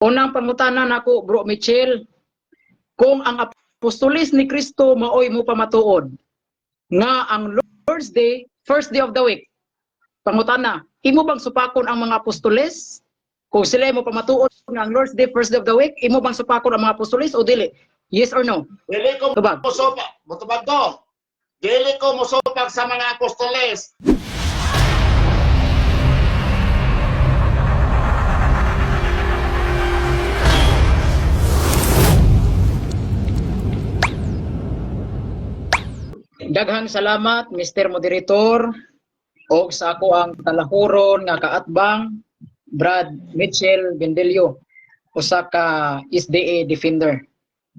Unang pangutana nako, Bro Michel, kung ang apostolis ni Kristo maoy mo pamatuod nga ang Lord's Day, first day of the week. Pangutana, imo bang supakon ang mga apostolis? Kung sila mo pamatuod nga ang Lord's Day, first day of the week, imo bang supakon ang mga apostolis o dili? Yes or no? Dili ko Tubag. Mosupak, motubag ko. Dili ko mosupak sa mga apostoles. Daghang salamat, Mr. Moderator, og sa ako ang talahuron nga kaatbang, Brad Mitchell Bendelio, usa ka SDA defender.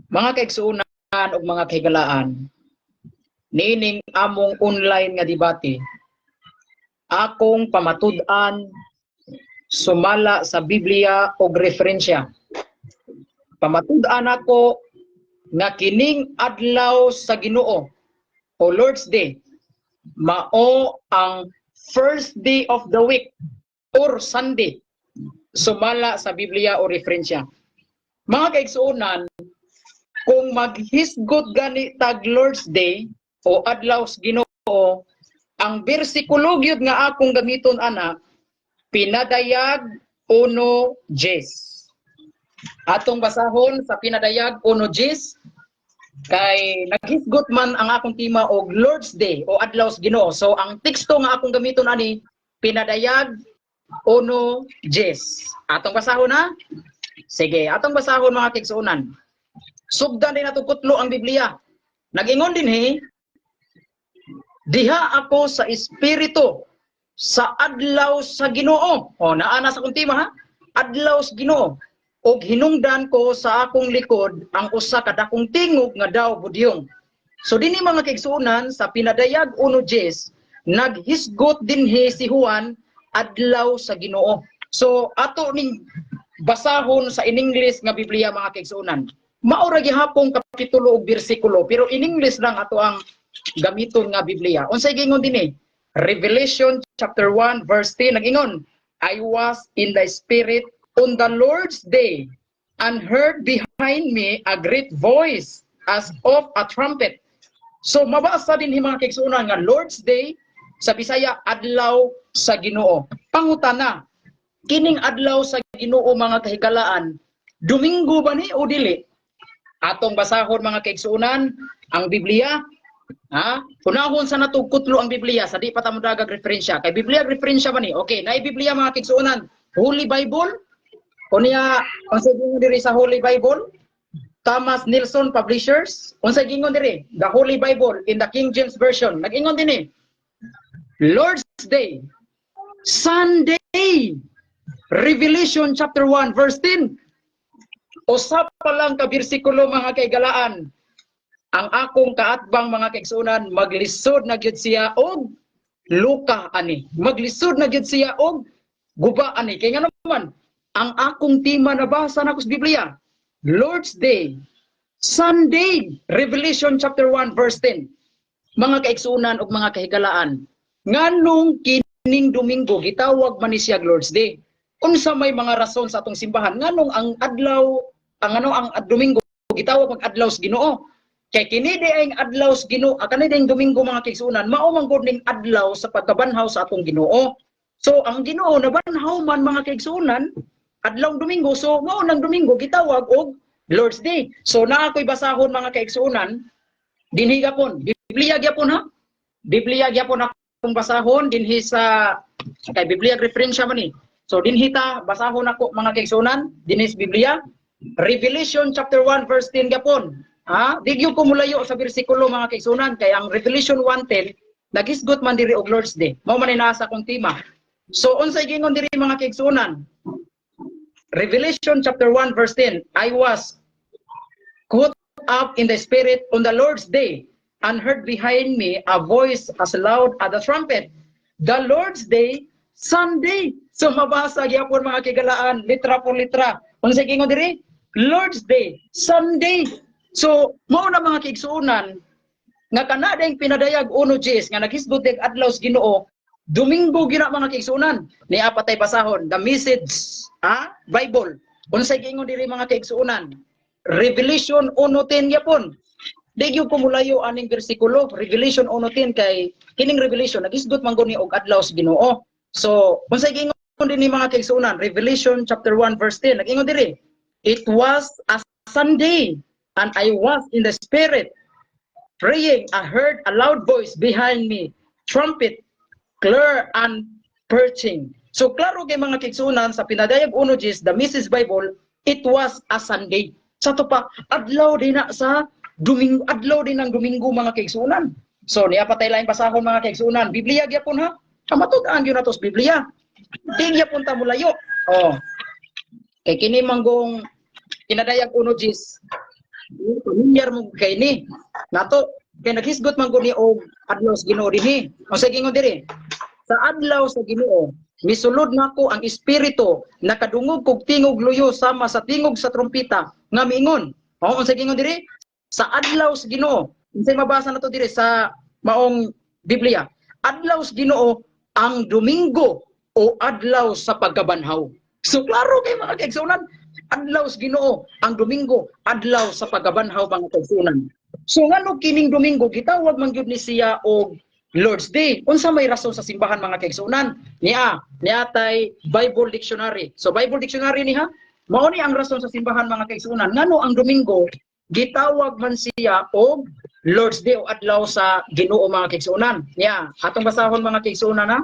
Mga kaigsuonan ug mga kahigalaan, niining among online nga debate, akong pamatud-an sumala sa Biblia og referensya. Pamatud-an ako nga kining adlaw sa Ginoo o Lord's Day mao ang first day of the week or Sunday sumala sa Biblia o referensya. Mga kaigsuonan, kung maghisgot gani tag Lord's Day o adlaw sa Ginoo, ang bersikulo gyud nga akong gamiton ana, Pinadayag 1:10. Atong basahon sa Pinadayag 1:10 kay naghisgot man ang akong tema og Lord's Day o adlaw sa Ginoo. So ang teksto nga akong gamiton ani, Pinadayag 1:10. Atong basahon na? Sige, atong basahon, mga kaigsuonan. Sugdan din nato kutlo ang Biblia. Nag-ingon din he, "Diha ako sa espiritu sa adlaw sa Ginoo." O naa na sa akong tema ha. Adlaw sa Ginoo. "Og hinungdan ko sa akong likod ang usa ka dakong tingog nga daw budyong." So dinhi, mga kaigsuonan, sa Pinadayag 1:10, naghisgot dinhi si Juan adlaw sa Ginoo. So ato ning basahon sa in English nga Biblia, mga kaigsuonan. Mao ra gihapong kapitulo ug bersikulo, pero in English lang ato ang gamiton nga Biblia. Unsay giingon dinhi? Revelation chapter 1 verse 10, nag-ingon, "I was in the spirit on the Lord's day and heard behind me a great voice as of a trumpet." So mabasa din mga kaigsuonan nga Lord's Day, sa Bisaya adlaw sa Ginoo. Pangutana, kining adlaw sa Ginoo, mga kahigalaan, Domingo ba ni o dili? Atong basahon, mga kaigsuonan, ang Biblia. Ha? Unahon sa natog kutlo ang Biblia sa di pa ta modagag referensya. Kay Biblia referensya ba ni? Okay, naay Biblia, mga kaigsuonan. Holy Bible? Unya, unsay gingon diri sa Holy Bible? Thomas Nelson Publishers, unsay gingon diri? The Holy Bible in the King James Version. Nag-ingon dinhi, Lord's Day, Sunday. Revelation chapter 1 verse 10. Usa pa lang ka bersikulo, mga kaigalaan. Ang akong kaatbang, mga kaigsuonan, maglisod na gyud siya og luka ani. Maglisod na gyud siya og guba ani. Kay ngano man, ang akong tema nabasa nako sa Biblia. Lord's Day, Sunday, Revelation chapter 1 verse 10. Mga kaigsuonan ug mga kahigalaan, nganong kining Domingo gitawag man ni siya Lord's Day? Unsa may mga rason sa atong simbahan nganong ang adlaw ang ano ang Domingo gitawag mag adlaw sa Ginoo? Kay kini di ang adlaw sa Ginoo, kani di ang Domingo, mga kaigsuonan, mao man gud ning adlaw sa pagkabanhaw sa atong Ginoo. So ang Ginoo nabanhaw man, mga kaigsuonan, adlaw Domingo, so mao nang Domingo gitawag og Lord's Day. So naa ko'y basahon, mga kaigsuonan, dinhi gapon, Biblia gyapon ha. Biblia gyapon akong basahon dinhi sa kay Biblia referensya man ni. So dinhi ta basahon ako, mga kaigsuonan, dinhi sa Biblia, Revelation chapter 1 verse 10 gyapon. Ha? Di gyud ko mulayo sa bersikulo, mga kaigsuonan, kay ang Revelation 1:10 nagisgot man diri og Lord's Day. Mao man ni naa sa akong tema. So unsay gingon diri, mga kaigsuonan? Revelation chapter 1 verse 10, "I was caught up in the spirit on the Lord's day and heard behind me a voice as loud as a trumpet." The Lord's Day, Sunday. So mabasa gyapon, mga kigalaan, litra por litra. Unsay gingon diri? Lord's Day, Sunday. So mao na, mga kaigsuonan, nga kana ding Pinadayag 1:10 nga naghisgot og adlaw sa Ginoo, Domingo gina, mga kaigsuonan. Ni apatay basahon, the Message Bible. Unsay giingon diri, mga kaigsuonan? Revelation 1:10 gyapon. Di gyud ko mulayo aning bersikulo, Revelation 1:10, kay kining Revelation nagisgot man gud ni og adlaw sa Ginoo. So, unsay giingon dinhi, mga kaigsuonan? Revelation chapter 1 verse 10, nag-ingon diri, "It was a Sunday and I was in the spirit praying. I heard a loud voice behind me, trumpet, clear and piercing." So klaro kay, mga kaigsuonan, sa Pinadayag 1:10, the Message Bible, it was a Sunday. Sa to pa, adlaw din na sa Domingo, adlaw din ang Domingo, mga kaigsuonan. So niya pa tay laing basahon, mga kaigsuonan. Biblia gyapon ha. Kamatud-an gyud nato sa Biblia. Di gyapon ta mulayo. Oh. Kay kini manggong Pinadayag 1:10. Familiar mo kay ni. Nato kay naghisgot man gud ni og adlaw sa Ginoo dinhi. Unsay giingon diri? "Sa adlaw sa Ginoo, misulod nako ang espiritu, nakadungog kog tingog luyo sama sa tingog sa trumpeta nga miingon." Oh, unsay giingon diri? Sa adlaw sa Ginoo. Unsay mabasa nato diri sa maong Biblia? Adlaw sa Ginoo ang Domingo o adlaw sa pagkabanhaw. So klaro kay, mga kaigsuonan, adlaw sa Ginoo ang Domingo, adlaw sa pagkabanhaw, mga kaigsuonan. So ngano kining Domingo gitawag man gyud ni siya og Lord's Day? Unsa may rason sa simbahan, mga kaigsuonan? Niya, niatay Bible Dictionary. So Bible Dictionary ni ha, mao ni ang rason sa simbahan, mga kaigsuonan. Ngano ang Domingo gitawag man siya og Lord's Day o adlaw sa Ginoo, mga kaigsuonan? Niya, atong basahon, mga kaigsuonan, ha.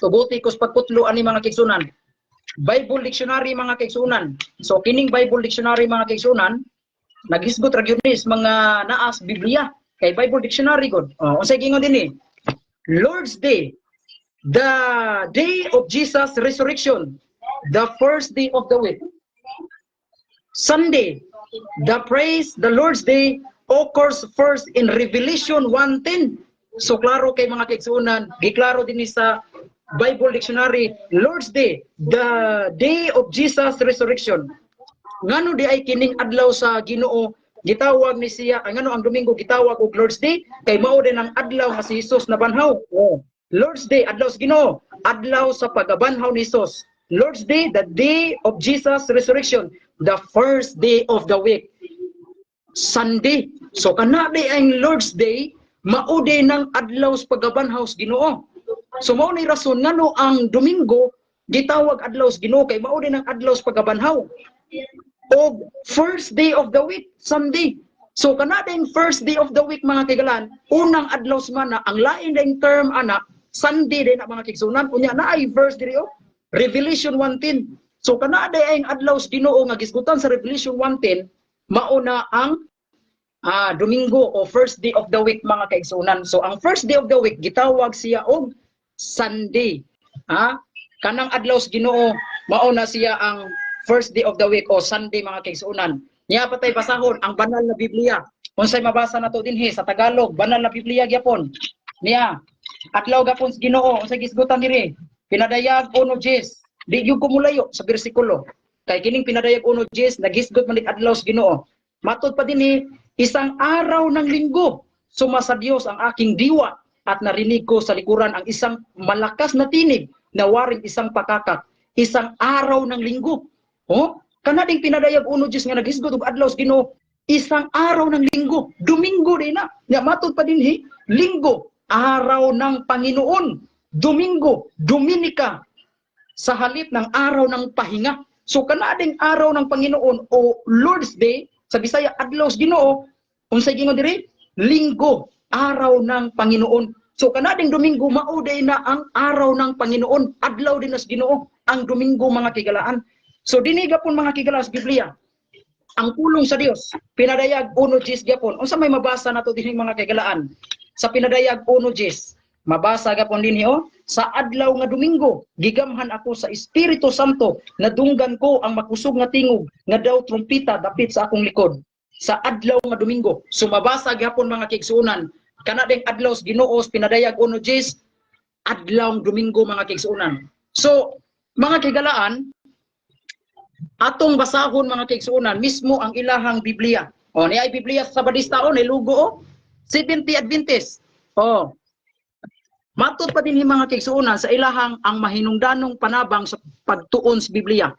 Tuguti ko sa pagputlo ani, mga kaigsuonan. Bible Dictionary, mga kaigsuonan. So kining Bible Dictionary, mga kaigsuonan, naghisgot ra gyud ni sa mga naas Biblia kay Bible Dictionary gud. Oh, unsay giingon dinhi? Lord's Day, the day of Jesus' resurrection, the first day of the week. Sunday, the phrase "the Lord's Day" occurs first in Revelation 1:10. So klaro kay, mga kaigsuonan, giklaro din ni sa Bible Dictionary, Lord's Day, the day of Jesus' resurrection. Ngano di ay kining adlaw sa Ginoo gitawag ni siya, ang ngano ang Domingo gitawag og Lord's Day? Kay mao din ang adlaw nga si Jesus nabanhaw. Oh. Lord's Day, adlaw sa Ginoo, adlaw sa pagabanhaw ni Jesus. Lord's Day, the day of Jesus' resurrection, the first day of the week. Sunday. So kana di ang Lord's Day, mao din ng adlaw sa pagabanhaw sa Ginoo. So mao ni rason ngano ang Domingo gitawag adlaw sa Ginoo, kay mao din ang adlaw sa pagabanhaw. Og first day of the week, Sunday. So kana din first day of the week, mga kaigalan, unang adlaw sa semana, ang lain din term ana, Sunday din na, mga kaigsuonan. Unya naay verse diri oh, Revelation 1:10. So kana day ang adlaw sa Ginoo nga gisgutan sa Revelation 1:10, mao na ang Domingo o first day of the week, mga kaigsuonan. So ang first day of the week gitawag siya og Sunday. Ha? Kanang adlaw sa Ginoo, mao na siya ang first day of the week o Sunday, mga kaigsuonan. Niya pa tay basahon ang banal na Biblia. Unsay mabasa nato dinhi sa Tagalog, banal na Biblia gyapon. Niya, adlaw gapon sa Ginoo, unsay gisgutan diri? Pinadayag 1:10. Di gyud ko mulayo sa bersikulo. Kay kining Pinadayag 1:10 nagisgot man ni adlaw sa Ginoo. Matod pa dinhi, "Isang araw ng linggo, sumasa Diyos ang aking diwa at narinig ko sa likuran ang isang malakas na tinig na waring isang pakakak." Isang araw ng linggo. Oh, kana ding Pinadayag 1:10 nga naghisgot og adlaw sa Ginoo, isang araw ng linggo, Domingo din na. Nya matod pa dinhi, linggo, araw ng Panginoon. Domingo, Dominika, sa halip ng araw ng pahinga. So kana ding araw ng Panginoon o Lord's Day, sa Bisaya adlaw sa Ginoo, unsay gingon diri? Linggo, araw ng Panginoon. So kana ding Domingo mao day na ang araw ng Panginoon, adlaw din na sa Ginoo ang Domingo, mga kigalaan. So dinhi gapon, mga kigalaan, sa Biblia, ang pulong sa Dios, Pinadayag 1:10 gyapon. Unsa may mabasa nato dinhi, mga kigalaan? Sa Pinadayag 1:10, mabasa gapon dinhi oh, "Sa adlaw nga Domingo, gigamhan ako sa Espiritu Santo, nadunggan ko ang makusog nga tingog nga daw trumpita dapit sa akong likod." Sa adlaw nga Domingo, sumabasa gyapon, mga kaigsuonan, kana ding adlaw sa Ginoo sa Pinadayag 1:10, adlaw Domingo, mga kaigsuonan. So, mga kigalaan, atong basahon, mga kaigsuonan, mismo ang ilahang Biblia. O niya ay Biblia sa Sabadista o ni lugo o Seventh Adventist. O matod pa dinhi, mga kaigsuonan, sa ilahang Ang Mahinungdanong Panabang sa Pagtuon sa Biblia.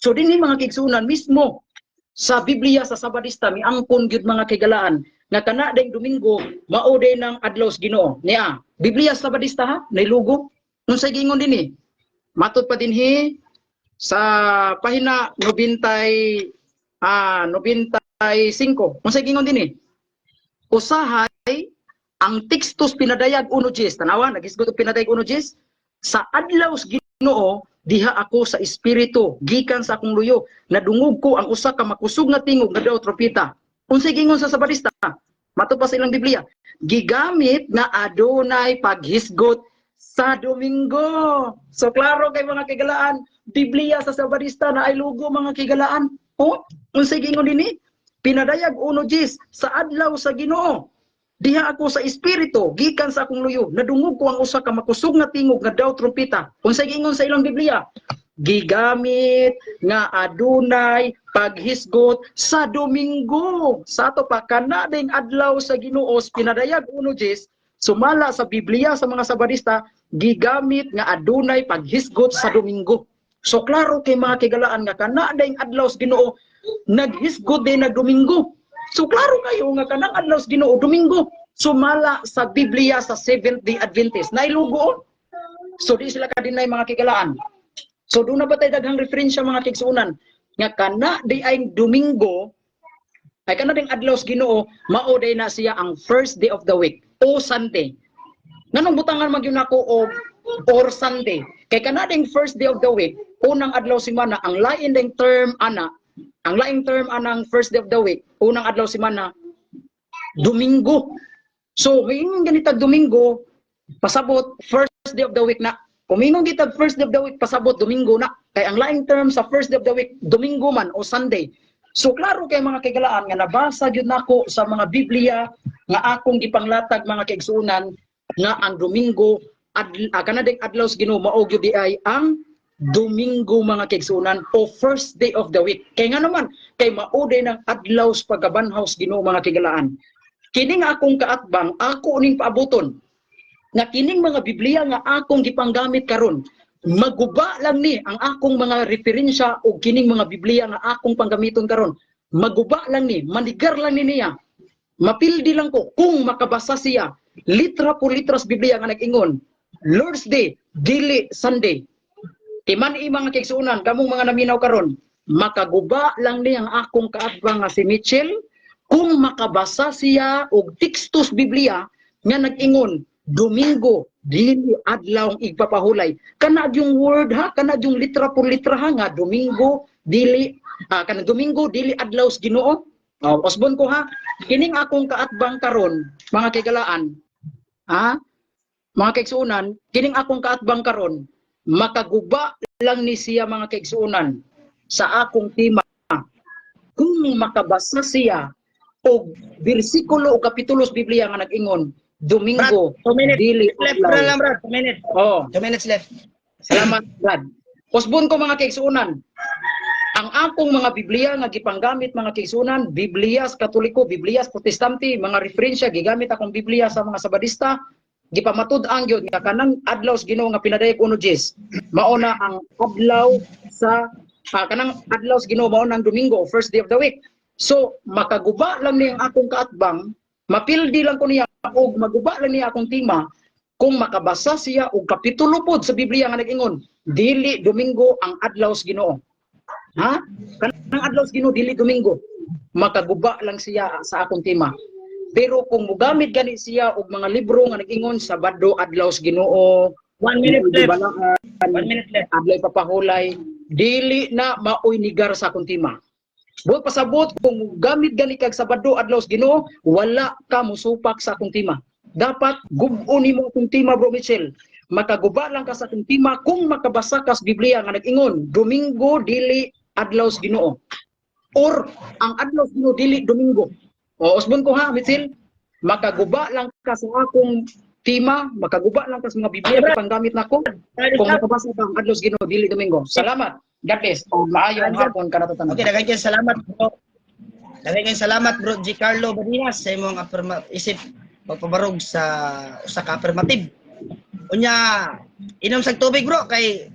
So dinhi, mga kaigsuonan, mismo sa Biblia sa Sabadista miangkon gyud, mga kaigalaan, nga kana ding Domingo mao day ng adlaw sa Ginoo. Niya, Biblia sa Sabadista ha, nailugo. Unsay giingon dinhi? Matod pa dinhi sa pahina 90 95. Unsay giingon dinhi? Usahay ang tekstos Pinadayag 1:10, tanawa, nagisgot og Pinadayag 1:10, sa adlaw sa Ginoo diha ako sa espiritu gikan sa akong luyo, nadungog ko ang usa ka makusog nga tingog nga daw trompeta. Unsay giingon sa Sabadista? Matod pa sa ilang Biblia, gigamit nga adunay paghisgot sa Domingo. So klaro kay, mga kigalaan, Biblia sa Sabadista na ay lugo, mga kigalaan. Oh, unsay giingon dinhi? Pinadayag 1:10, sa adlaw sa Ginoo diha ako sa espiritu gikan sa akong luyo, nadungog ko ang usa ka makusog nga tingog nga daw trompeta. Unsay giingon sa ilang Biblia? Gigamit nga adunay paghisgot sa Domingo. Sa ato pa, kana ding adlaw sa Ginoo, Pinadayag 1:10, sumala sa Biblia sa mga Sabadista, gigamit nga adunay paghisgot sa Domingo. So klaro kay, mga kigalaan, nga kana ding adlaw sa Ginoo naghisgot din nag Domingo. So klaro kayo nga kanang adlaw sa Ginoo Domingo, sumala sa Biblia sa Seventh Day Adventist. Nailugo. Oh. So di sila ka-deny, mga kigalaan. So doon na ba tayo daghang referensya, mga kigsuunan, nga kana di ay Domingo ay kana ding adlaw sa Ginoo mao day na siya ang first day of the week o Sunday. Nganong butangan man gyud nako og or Sunday? Kay kana ding first day of the week, unang adlaw semana, ang lain ding term ana, ang laing term anang first day of the week, unang adlaw semana, Domingo. So, may ganitag Domingo, pasabot first day of the week na. Kung mingon gitag first day of the week, pasabot Domingo na. Kay ang laing term sa first day of the week, Domingo man o Sunday. So klaro kay, mga kaigalaan, nga nabasa gyud nako sa mga Biblia nga akong gipanglatag, mga kaigsuonan, nga ang Domingo kana ding adlaw sa Ginoo mao gyud di ay ang Domingo, mga kaigsuonan, o first day of the week. Kay nga naman kay mao day ng adlaw sa pagkabanhaw sa Ginoo, mga kaigalaan. Kini nga akong kaatbang, ako ning paabuton nga kining mga Biblia nga akong gipanggamit karon, maguba lang ni ang akong mga referensya o kining mga Biblia nga akong panggamiton karon, maguba lang ni, manigar lang ni niya, mapildi lang ko kung makabasa siya litra por litra sa Biblia nga nag-ingon Lord's Day dili Sunday. Timan i, mga kaigsuonan, kamong mga naminaw karon, makaguba lang ni ang akong kaatbang nga si Mitchell kung makabasa siya og tekstos Biblia nga nag-ingon Domingo dili adlaw ang igpapahulay. Kana yung word ha, kana yung litra por litra ha, nga Domingo dili kana Domingo dili adlaw sa Ginoo. Oh, usbon ko ha. Kining akong kaatbang karon, mga kaigalaan, ha? Mga kaigsuonan, kining akong kaatbang karon, makaguba lang ni siya, mga kaigsuonan, sa akong tema kung makabasa siya og bersikulo o kapitulo sa Biblia nga nag-ingon Domingo Brad, 2 minutes dili left adlaw. na lang, Brad. 2 minutes. Oh, 2 minutes left. Salamat, Brad. Usbon ko, mga kaigsuonan. Ang akong mga Biblia nga gipanggamit, mga kaigsuonan, Biblia sa Katoliko, Biblia sa Protestante, mga referensya gigamit akong Biblia sa mga Sabadista, gipamatud-an gyud nga kanang adlaw sa Ginoo nga Pinadayag 1:10, mao na ang adlaw sa kanang adlaw sa Ginoo mao na ang Domingo, first day of the week. So makaguba lang ni ang akong kaatbang, mapildi lang ko niya og maguba lang niya akong tema kung makabasa siya og kapitulo pod sa Biblia nga nag-ingon dili Domingo ang adlaw sa Ginoo. Ha? Kanang adlaw sa Ginoo dili Domingo. Makaguba lang siya sa akong tema. Pero kung mugamit gani siya og mga libro nga nag-ingon Sabado adlaw sa Ginoo, 1 minute left. balaan, 1 minute left. Adlaw papahulay, dili na maoy nigar sa akong tema. Buot pasabot, kung gamit gani kag Sabado adlaw sa Ginoo, wala ka musupak sa akong tema. Dapat gub-on nimo akong tema, Bro Mitchell. Makaguba lang ka sa akong tema kung makabasa ka sa Biblia nga nag-ingon Domingo dili adlaw sa Ginoo. Or ang adlaw sa Ginoo dili Domingo. O usbon ko ha, Mitchell, makaguba lang ka sa akong tema, makaguba lang ka sa mga Biblia nga panggamit nako kung makabasa ka ang adlaw sa Ginoo dili Domingo. Salamat. God bless. O maayong hapon kanato tanan. Okay, daghan kayong salamat, bro. Daghan kayong salamat, Bro G. Carlo Barinas, sa imong isip pagpabarog sa usa ka affirmative. Unya, inom sa tubig, bro, kay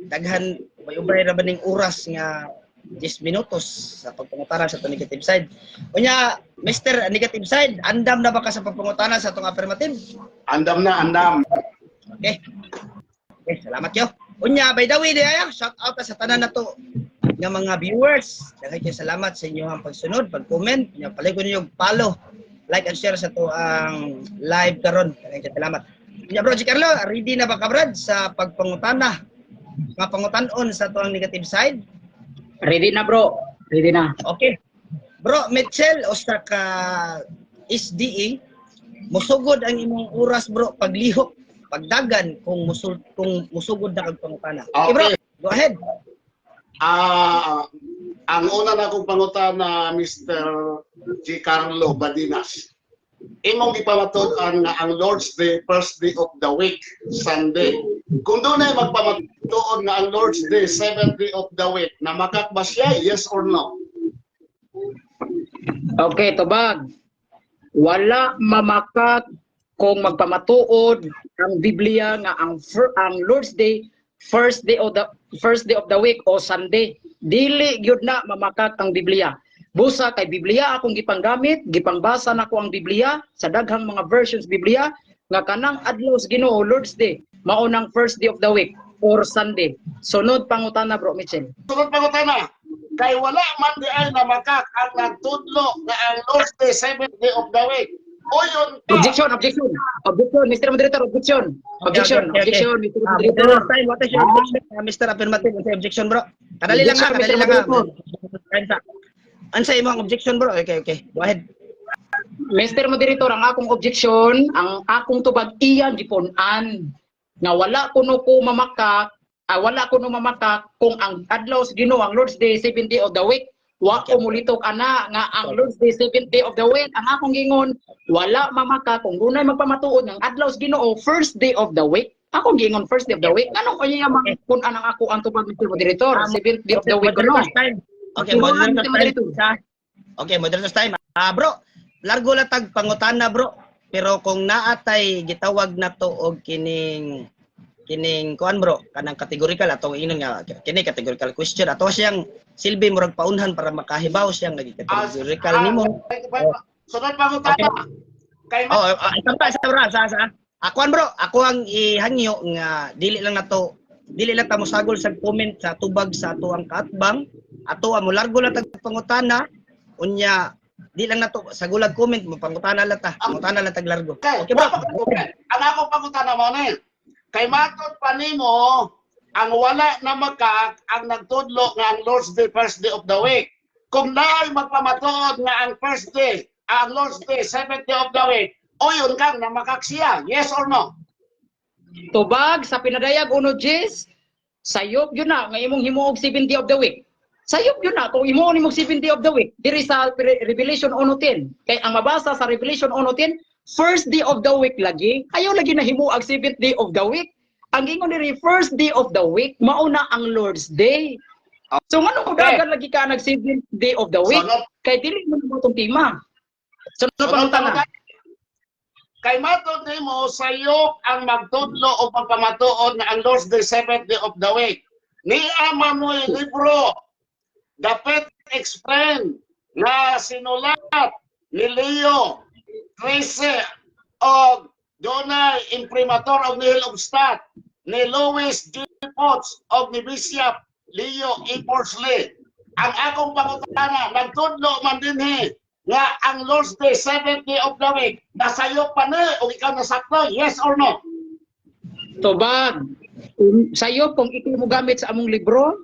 daghan may Ubay-ubay ra ba ning oras nga 10 minutos sa pagpangutana sa atong negative side. Unya, Mr. Negative Side, andam na ba ka sa pagpangutana sa atong affirmative? Andam na, andam. Okay. Okay, salamat yo. Unya, by the way, di ay, shout out sa tanan nato nga mga viewers. Daghan kaayo salamat sa inyong pagsunod, pag-comment, unya paligon ninyo og follow, like and share sa ato ang live karon. Daghan kaayo salamat. Unya, bro, si Carlo, ready na ba ka, brad, sa pagpangutana? Mga pangutanon sa ato ang negative side? Ready na, bro. Ready na. Okay. Bro, Mitchell, usa ka SDE, musugod ang imong oras, bro, paglihok, pagdagan kung musugod na kag pangutana. Okay, bro, go ahead. Ah, ang una na akong pangutana, Mr. G. Carlo Badinas. Imong gipamatud-an nga ang Lord's Day, first day of the week, Sunday. Kung dunay magpamatuod nga ang Lord's Day, seventh day of the week, namakak ba siya? Yes or no? Okay, tubag. Wala mamakak kung magpamatuod ang Biblia nga ang Lord's Day, first day of the week o Sunday. Dili gyud na mamakak ang Biblia. Busa kay Biblia akong gipanggamit, gipangbasa nako ang Biblia sa daghang mga versions Biblia nga kanang adlaw sa Ginoo, Lord's Day, mao nang first day of the week or Sunday. Sunod pangutana, bro Mitchell. Sunod pangutana, kay wala man di ay namakak ang nagtudlo nga ang Lord's Day, seventh day of the week. Uyon ka. Objection, objection. Objection, Mr. Moderator, objection. Objection, Okay. objection, Mr. Ah, Moderator. Moderator time, what is your objection, Mr. Affirmative? What's your objection, bro? Kadali lang ha, Objection, kadali Mr. lang ha. Moderator. Ano sa imong objection, bro? Okay. Go ahead. Mr. Moderator, ang akong objection, ang akong tubag iyang gipun-an nga wala kuno ko mamakak, wala kuno mamakak kung ang adlaw sa Ginoo, ang Lord's Day, seventh day of the week. Wa ko mulitok ana nga ang Lord's Day, seventh day of the week. Ang akong gingon, wala mamakak kung dunay magpamatuod ng adlaw sa Ginoo, first day of the week. Akong gingon, first day of the week. Anong kaya mang kun-an ang ako ang tubag, Mr. Moderator? Seventh day of the week kuno. Moderator's time. Okay, Turuan, moderator's Mr. time. Moderator. Okay, moderator's time. Ah, bro, largo la tag pangutana, bro. Pero kung naatay gitawag na to og kining kuan, bro, kanang categorical atong ingnon nga kini categorical question, ato siyang silbi murag paunhan para makahibaw siyang naging categorical nimo. Sunod pangutana. Kay Oh, isa pa, isa bro, sa sa. Akuan, bro, ako ang ihangyo nga dili lang nato dili lang ta mosagol sa comment sa tubag sa ato ang kaatbang. Ato ang molargo lang tag pangutana, unya di lang nato sagulag comment mo, pangutana lang ta, pangutana lang tag largo. Okay, Okay, bro. ang akong pangutana mo ni, kay matod pa nimo ang wala na makak ang nagtudlo nga ang Lord's Day, first day of the week. Kung naay magpamatuod nga ang first day, ang Lord's Day, seventh day of the week, uyon kang namakak siya. Yes or no? Tubag sa Pinadayag 1:10, sayop yun na nga imong himuog 7 day of the week. Sayop yun na kung himuon nimong 7 day of the week diri sa Revelation 1:10. Kay ang mabasa sa Revelation 1:10, first day of the week lagi, ayaw lagi na himuag 7th day of the week. Ang ingon diri, first day of the week, mao na ang Lord's Day. So ngano okay. Dagan lagi ka nag 7th day of the week? Sunod, Kay dili mo na itong tema. Sunod sunod pangutana. pangutana. Kay matod nimo sayop ang magtudlo o pagpamatuod nga ang Lord's Day, seventh day of the week. Ni ama mo'y libro, Dapat Explain, nga sinulat ni Leo 13 og dunay imprimatur og nihil obstat ni Louis G. Potts og ni Bishop Leo E. Porsley. Ang akong pangutana, nagtudlo man dinhi nga ang Lord's Day, seventh day of the week, nasayop pa ni o ikaw nasakto, yes or no? Tubag. Sayop kung ikaw mo gamit sa among libro,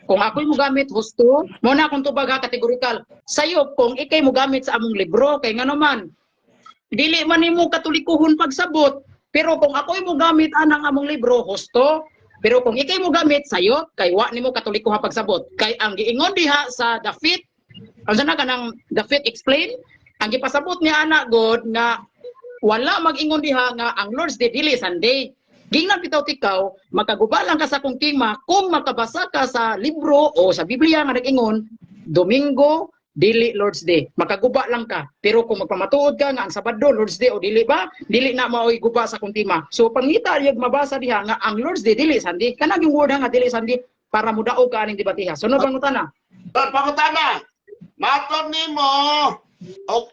kung ako'y mo gamit husto, mo na akong tubag ha, categorical. Sayop kung ikay mo gamit sa among libro, kay ngano man, dili man nimo katolikohon pagsabot, pero kung ako'y mo gamit anang among libro, husto. Pero kung ikay mo gamit sayop, kay wa nimo katolikohan pagsabot. Kay ang giingon diha sa The Faith, ang sana kanang The Faith Explain, ang gipasabot niya ana god nga wala mag-ingon diha nga ang Lord's Day dili Sunday. Gingnan bitaw tikaw, makaguba lang ka sa akong tema kung makabasa ka sa libro o sa Biblia nga nag-ingon, Domingo dili Lord's Day. Makaguba lang ka. Pero kung magpamatuod ka nga ang Sabado Lord's Day o dili ba, dili na maoy guba sa akong tema. So pangita yag mabasa diha nga ang Lord's Day dili Sunday. Kanang yung word nga dili Sunday, Para mudaog ka aning debatiha. Sunod pangutana. Sunod pangutana. Matod nimo og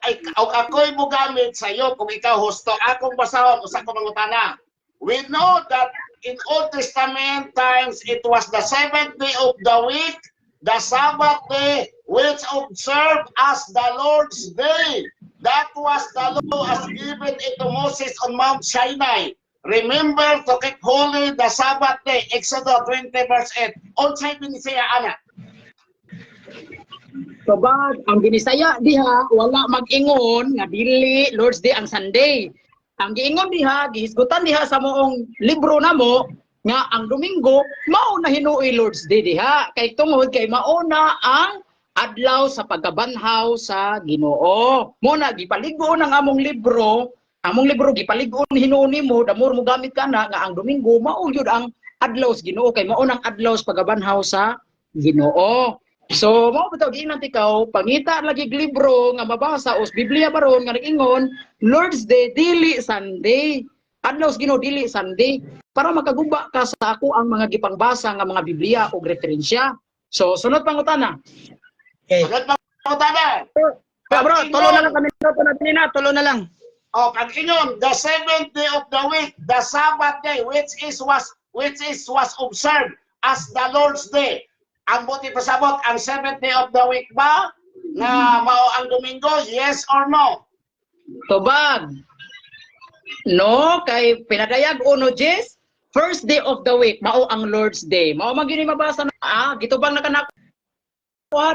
ako'y mogamit sa iyo kung ikaw husto akong basahon usa ko mangutana. We know that in Old Testament times it was the seventh day of the week, the Sabbath day, which observed as the Lord's day. That was the law as given it to Moses on Mount Sinai. Remember to keep holy the Sabbath day. Exodus 20 verse 8. Unsay Binisaya ana? Tubag, ang Binisaya diha wala mag-ingon nga dili Lord's Day ang Sunday. Ang giingon diha, gihisgutan diha sa moong libro namo nga ang Domingo mao na hinuoy Lord's Day diha kay tungod kay mao na ang adlaw sa pagkabanhaw sa Ginoo. Mo na gipalig-on ang among libro gipalig-on hinuon nimo, the more mo gamit ka na nga ang Domingo mao gyud ang adlaw sa Ginoo kay mao nang adlaw sa pagkabanhaw sa Ginoo. So, mao bitaw giingnan ikaw, pangita lagi og libro nga mabasa o Biblia baron nga nag-ingon, Lord's Day dili Sunday. Adlaw sa Ginoo dili Sunday para makaguba ka sa ako ang mga gipangbasa nga mga Biblia o referensya. So, sunod pangutana. Okay. Sunod pangutana. Bro, bro, tulo na lang kami minuto na na, tulo na lang. Oh, pag ingon, the seventh day of the week, the Sabbath day, which is was observed as the Lord's Day. Ang buot ipasabot, ang seventh day of the week ba nga mao ang Domingo, yes or no? Tubag. No, kay pinadayag uno Jess, first day of the week mao ang Lord's Day. Mao man gyud ni mabasa na gitubang na kanako.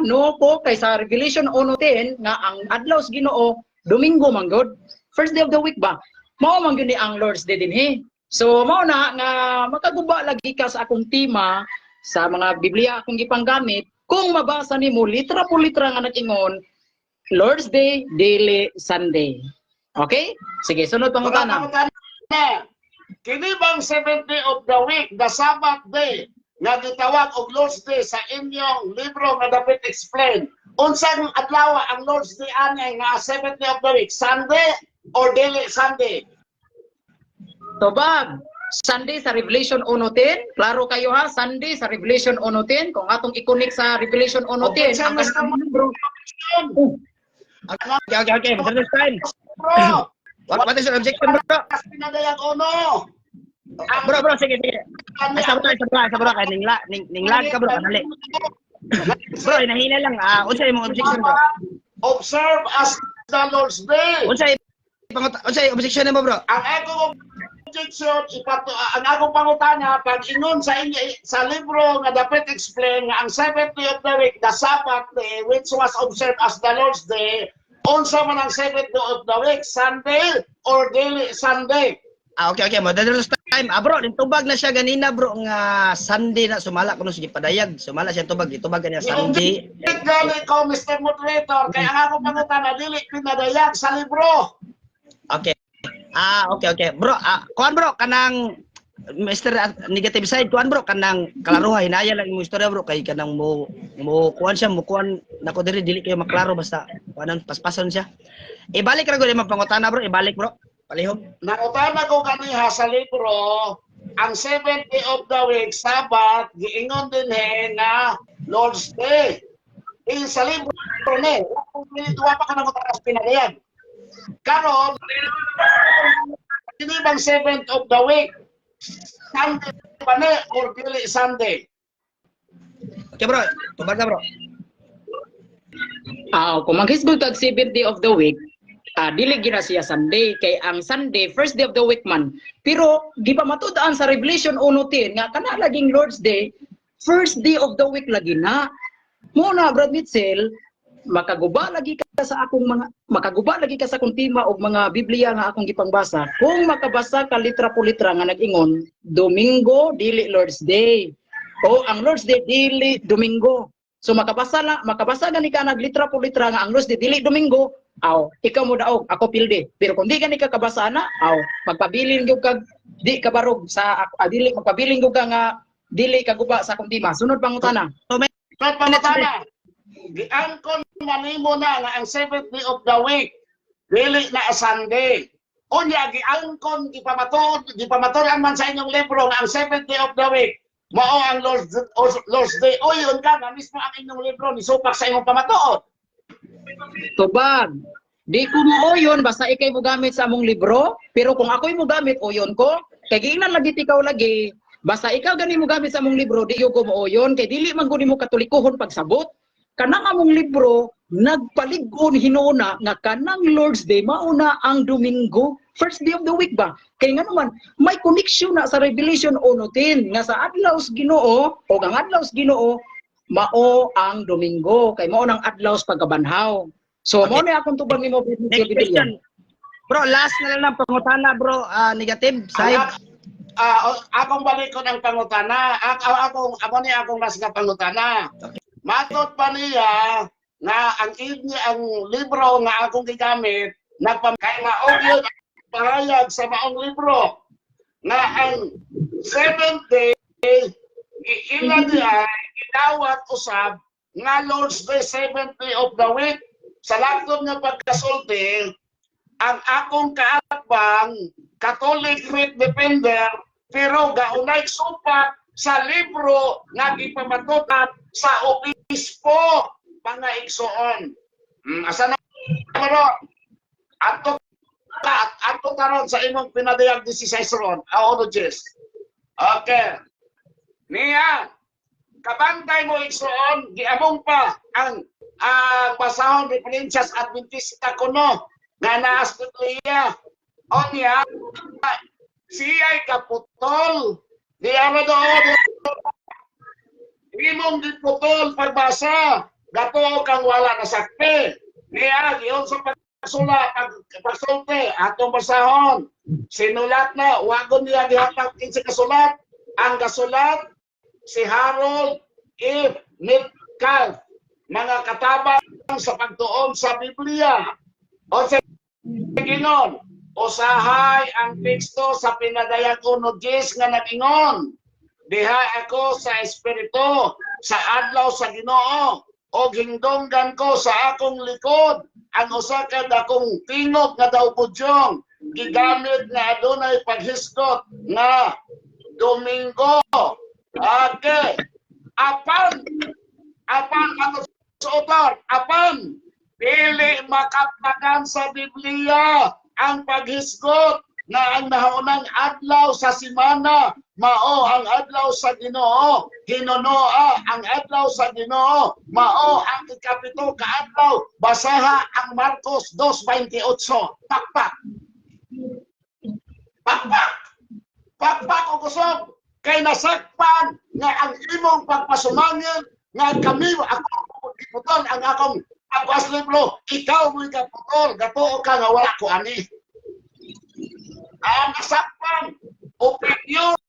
No po kay sa Revelation 1:10 nga ang adlaw sa Ginoo Domingo man gud. First day of the week ba? Mao man gyud ni ang Lord's Day dinhi. So mao na nga makaguba lagi ka sa akong tema sa mga Biblia akong gipanggamit kung mabasa nimo litra po litra nga nag-ingon Lord's Day dili Sunday. Okay? Sige, sunod pangutana. Pangutana. Kini bang seventh day of the week, the Sabbath day, nga gitawag og Lord's Day sa inyong libro nga dapat explain? Unsang adlaw ang Lord's Day ani nga seventh day of the week? Sunday or dili Sunday? Tubag. Sunday sa Revelation 1:10. Klaro kayo ha, Sunday sa Revelation 1:10. Kung atong i-connect sa Revelation 1:10, Okay, ang Mr. kanang libro. Okay. Mr. Stein. Bro, What is your objection, bro? Pinadayag uno. Bro, bro, sige, sige. Ay, sabra, sabra, sabra, kay ninglag ka, bro, kanali. Bro, hinahina lang. Ah, unsa imong objection, bro? Observe as the Lord's Day. Unsay objection nimo, bro? Ang akong objection, ang akong pangutana, pag ingon sa inyo, sa libro nga dapat explain nga ang seventh day of the week, the Sabbath day, which was observed as the Lord's Day, unsa man ang seventh day of the week, Sunday or dili Sunday? Ah, okay. Madalos time. Ah, bro, tubag na siya ganina, bro, nga Sunday na sumala kuno sige padayag. Sumala siya tubag, gitubag kaniya Sunday. Gali ko, Mr. Moderator, kaya ang akong pangutana, dili pinadayag sa libro. Okay. Ah, okay. Bro, kuan bro, kanang Mr. Negative side, kuan bro, kanang klaroha, hinaya lang imong istorya, bro, kay kanang mo mo kuan siya, mo kuan nako diri dili kayo maklaro basta kuanan paspason siya. Ibalik ra gud imong pangutana, bro, ibalik, bro. Palihog. Nangutana ko kaniha sa libro, ang seventh day of the week, Sabbath, giingon din he nga Lord's Day. Eh, sa libro ni, wa pa ka nangutana sa pinadayag. Karon, kini bang seventh of the week, Sunday ba ni or dili Sunday? Okay, bro, tubag na, bro. Ah, kung maghisgot kag seventh day of the week, dili gyud na siya Sunday kay ang Sunday first day of the week man. Pero gipamatud-an sa Revelation 1:10 nga kana laging Lord's Day, first day of the week lagi na. Mo na, Brad Mitchell, makaguba lagi ka sa akong tema og mga Biblia nga akong gipangbasa kung makabasa ka litra po litra nga nag-ingon Domingo dili Lord's Day o ang Lord's Day dili Domingo. So makabasa gani ka nag litra po litra nga ang Lord's Day dili Domingo, aw ikaw mo daog, ako pilde. Pero kung di gani ka kabasa na, aw magpabilin gyud kag di kabarog sa ako, dili magpabilin gyud ka nga dili kaguba sa akong tema. Sunod pangutana. Sunod pangutana. Giangkon na nimo na nga ang seventh day of the week dili na Sunday. Unya giangkon gipamatuod gipamatuod man sa inyong libro nga ang seventh day of the week Mao ang Lord's Day. Uyon ka nga mismo ang inyong libro ni supak sa imong pamatuod. Tubag. Di ko mo uyon basta ikay mo gamit sa among libro, pero kung ako'y mo gamit uyon ko, kay giingnan lagi tikaw lagi, basta ikaw gani mo gamit sa among libro, di ko mo uyon kay dili man gud nimo katolikohon pagsabot. Kanang among libro nagpalig-on hinuuna nga kanang Lord's Day mauna ang Domingo, first day of the week ba? Kay ngano man may connection na sa Revelation 1:10 nga sa adlaw sa Ginoo o ang adlaw sa Ginoo mao ang Domingo kay mao nang adlaw sa pagkabanhaw. So mao na akong tubag nimo. Next question. Bro, last na lang ang pangutana, bro. Ah, negative, sahib. Akong balikon ang pangutana. Akong ako ni akong last nga pangutana. Matod pa niya nga ang ini ang libro nga akong gigamit nagpam kay mao gyud ang pahayag sa maong libro nga ang seventh day giila niya gidawat usab nga Lord's Day, seventh day of the week. Sa langtod nga pagkasulti, ang akong kaatbang Catholic faith defender, pero gaunay supak sa libro nga gipamatutan sa obispo, mga igsoon. Asa na ron? Ato ka ato karon sa imong pinadayag 16 ron, ah, Jess. Okay. Niya, kabantay mo, igsoon, giamong pa ang basahon referensyas Adventista kuno nga naa sa Biblia. Onya, siya'y kaputol. Di ara doon. Imong giputol pagbasa. Gato kang wala na sakti. Niya, giyon sa pagsula, pagsulti, atong basahon. Sinulat na, wagon niya gihatag kinsa kasulat. Ang kasulat, si Harold F. Metcalf. Mga katabang sa pagtuon sa Biblia. O sa Ginon, usahay ang teksto sa pinadayag 1:10 nga nag-ingon, "Diha ako sa Espiritu sa adlaw sa Ginoo o hingdonggan ko sa akong likod ang usa ka dakong tingog nga daw budyong." Gigamit nga adunay paghisgot nga Domingo. Okay. Apan apan ato sa author, apan dili makaplagan sa Biblia ang paghisgot na ang nahaunang adlaw sa simana mao ang adlaw sa Ginoo. Hinunoa ang adlaw sa Ginoo mao ang ikapito ka adlaw. Basaha ang Marcos 2:28. Pakpak. Pakpak. Pakpak o kusog kay nasakpan nga ang imong pagpasumangin nga kami ako giputol ang akong Aguas libro, ikaw mo'y kaputol, gatuo ka nga wala ko ani. Ang nasakpan, opinion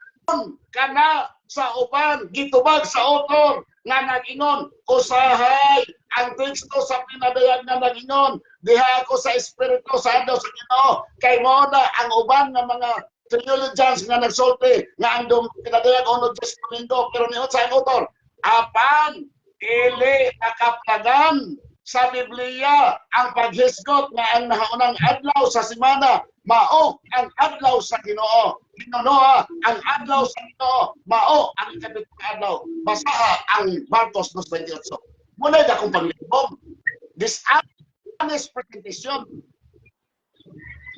kana sa uban, gitubag sa author nga nag-ingon, usahay ang teksto sa pinadayag nga nag-ingon, "Diha ako sa Espiritu sa adlaw sa Ginoo," kay mo na ang uban nga mga theologians nga nagsulti nga ang pinadayag 1:10 Domingo, pero niot sa ang author, apan dili nakaplagan sa Biblia ang paghisgot nga ang nahaunang adlaw sa simana mao ang adlaw sa Ginoo. Hinunoa ang adlaw sa Ginoo mao ang ikapitong adlaw. Basaha ang Marcos 2:28. Muna akong paglibog. Dishonest presentation.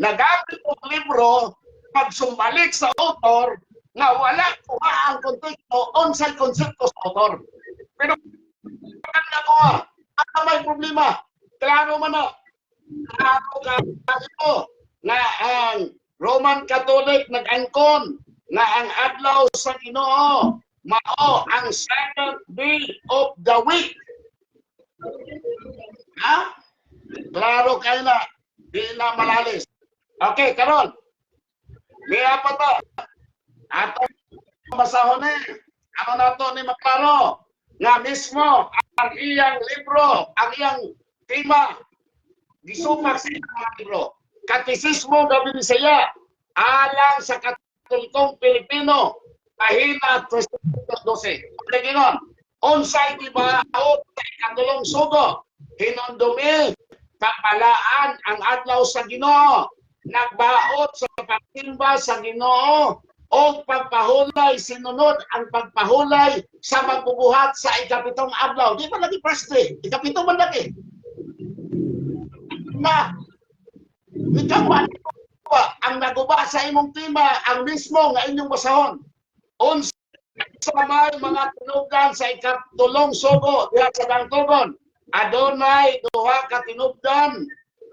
Nagamit og libro pagsumbalik sa author nga wala kuha ang konteksto unsay konsepto sa author. Pero kan ako ah, may problema. Klaro man na. Klaro ka ito nga ang Roman Catholic nag-angkon nga ang adlaw sa Ginoo mao ang seventh day of the week. Ha? Klaro kayo na. Di na malalis. Okay, karon. Niya pa to. Ato basahon ni. Ano na to ni maklaro? Nga mismo ang iyang libro, ang iyang tema, gisupak sa iyang mga libro. Katisismo gabi Bisaya, alang sa Katolikong Pilipino, pahina 312. Gingon, unsay gibaot sa ikatulong sugo, hinumdumi kapalaan ang adlaw sa Ginoo, nagbaot sa pagsimba sa Ginoo. O pagpahulay, sinunod ang pagpahulay sa magbubuhat sa ikapitong adlaw. Di ba lagi first day? Ikapito man lagi. Na, ikaw ba, ang naguba sa imong tema, ang mismo nga inyong basahon. Unsa may mga tinubdan sa ikatulong sugo diha sa Dangtugon? Adunay duha ka tinubdan,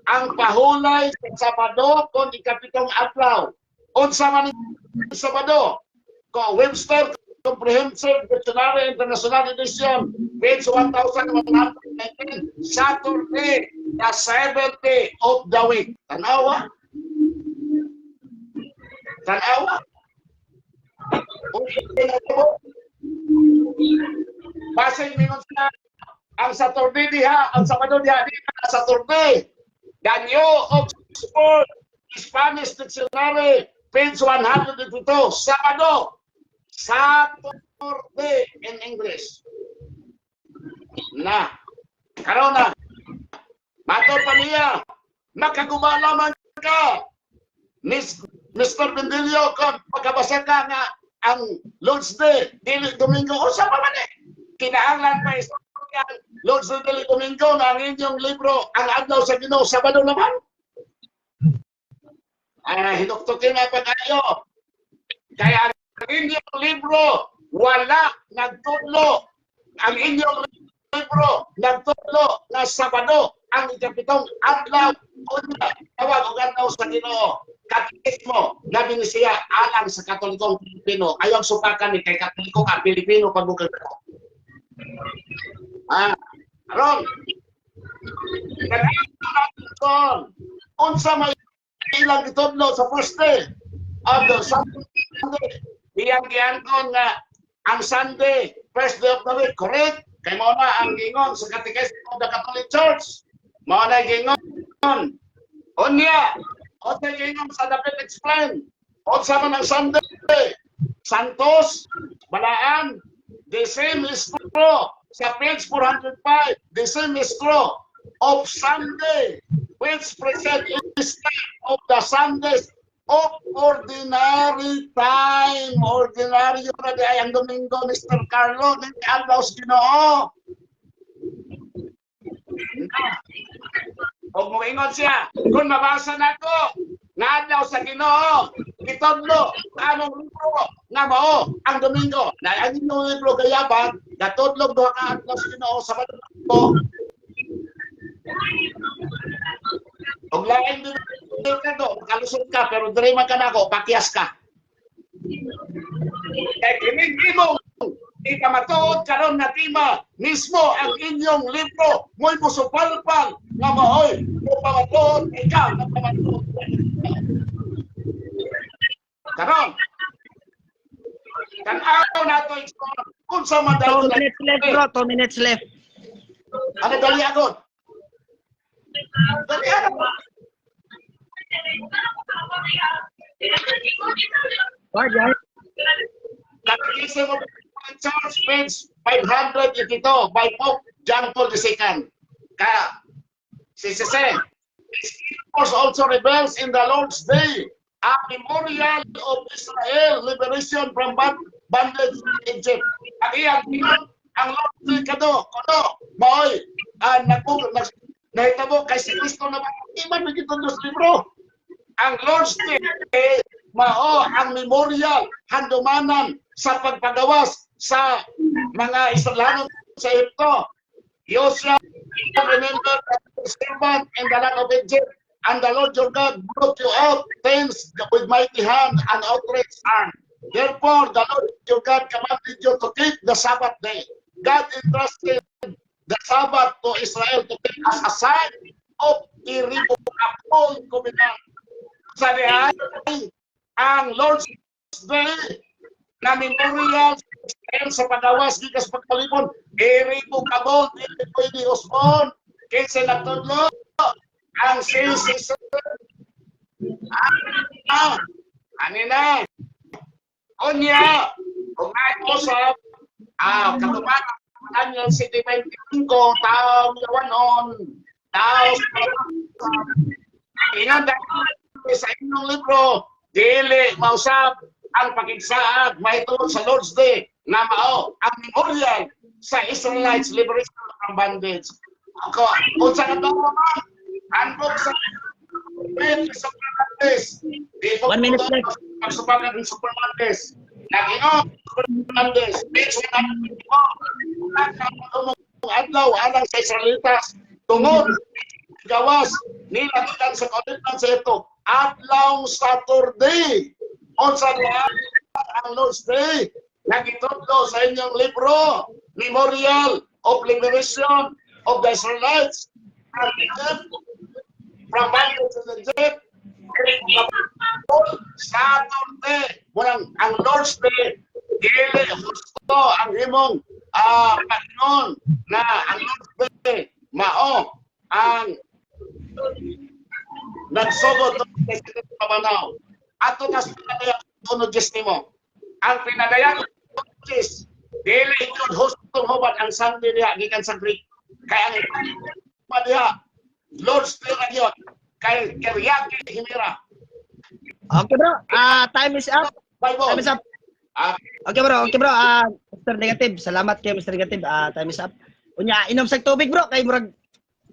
ang pahulay sa Sabado kon ikapitong adlaw. Unsa man ang Sabado? Ko Webster Comprehensive Dictionary International Edition, page 1119, Saturday, the seventh day of the week. Tanawa. Tanawa. Unsa na? Basin mingon siya, ang Saturday diha, ang Sabado diha, di na Saturday. The New Oxford Spanish Dictionary, page 152, Sabado, Saturday in English. Na, karon na, matod pa niya, makagubala man ka, Miss, Mr. Bendilio, kung pagkabasa ka nga ang Lord's Day, dili Domingo, unsa pa man eh? Kinahanglan pa isa ang Lord's Day, dili Domingo, nga ang inyong libro, ang adlaw sa Ginoo, Sabado naman. Ay, hinuktukin na pa kayo. Kaya ang inyong libro, wala nagtudlo. Ang inyong libro, nagtudlo na Sabado, ang ikapitong adlaw, unya, tawag og adlaw sa Ginoo. Katekismo na binisiya alang sa Katolikong Pilipino. Ayaw supakan ni kay Katoliko ka, Pilipino pag ko. Ah, aron. Kaya unsa may ilang gitudlo sa first day of the Sunday? Iyang giangkon nga ang Sunday, first day of the week, correct? Kay mao na ang gingon sa Catechism of the Catholic Church. Mao na gingon. Unya, unsa gingon sa Dapat Explain? Unsa man ang Sunday? Santos, balaan, the same is true. Sa page 405, the same is true of Sunday, which present instead of the Sundays of ordinary time. Ordinary na di ay ang Domingo, Mr. Carlo, di adlaw sa Ginoo. Na. Og moingon siya, kung mabasa nako, nga adlaw sa Ginoo, gitudlo anong libro nga mao ang Domingo. Na ang inyong libro gayabang, gatudlog duha ka adlaw sa Ginoo, Sabado ko. Og lain din ka do, makalusot ka, pero diri man ka nako, pakyas ka. Kay kining imong ipamatuod karon na tema mismo ang inyong libro mo'y musupalpal nga maoy mupamatuod ikaw nga pamatuod karon. Tan-aw nato unsa man 2 daw minutes left, bro. 2 minutes left. Ano, dali agad, dali agad. Bye, Catechism of the Church, page 582, by Pope John Paul II. Kaya, si Sese, Scriptures also reveals in the Lord's Day a memorial of Israel liberation from bondage in Egypt. Ang iyang gingon, ang Lord's Day kado, kono, maoy, nahitabo kay si Kristo naman, iman may gitudlo sa libro. Ang Lord's Day, mao ang memorial, handumanan sa pagpagawas sa mga Israelano sa Ehipto. You shall remember the servant in the land of Egypt, and the Lord your God brought you out thence with mighty hand and outstretched arm. Therefore, the Lord your God commanded you to keep the Sabbath day. God entrusted the Sabbath to Israel to keep as a sign of irrevocable covenant. Sabi ay, ang Lord's Day na memorial sa Israel sa pagawas gikan sa pagkalipon, irrevocable, dili pwede usbon. Kinsa nagtudlo? Ang CCC. Ah, ani na. Unya, kung usap, katuparan Daniel 7:25, tao yawanon, tao sa ingon dahil sa inyong libro, dili mausap Ang pakigsaad mahitungod sa Lord's Day nga mao ang memorial sa Israelites liberation from bondage. Ako, unsa ka to man? Handbook sa Super Mondays. 1 minute left. Pagsubagan ng Super Mondays. Nag-ingon, Super Mondays, page 154. Adlaw alang sa Israelitas tungod gawas nila gikan sa kaulitan sa ito adlaw Saturday. Unsa ang Lord's Day nagitudlo sa inyong libro, Memorial of Liberation of the Israelites from Egypt, from bondage in Egypt? Saturday. Walang ang Lord's Day. Dili husto ang imong Panginoon na ang Lord's Day mao ang nagsugod sa pamanaw. Ato tas pinadayag uno Diyos nimo. Ang pinadayag Diyos, dili yun hustong hubad ang Sunday diha gikan sa Greek. Kay ang pa diha Lord's Day na yun. Kay Kyriake Himera. Okay, bro. Ah, time is up. Bible. Time is up. Ah. Okay, bro, okay, bro. Ah, Mr. Negative, salamat kay Mr. Negative. Ah, time is up. Unya, inom sa tubig, bro, kay murag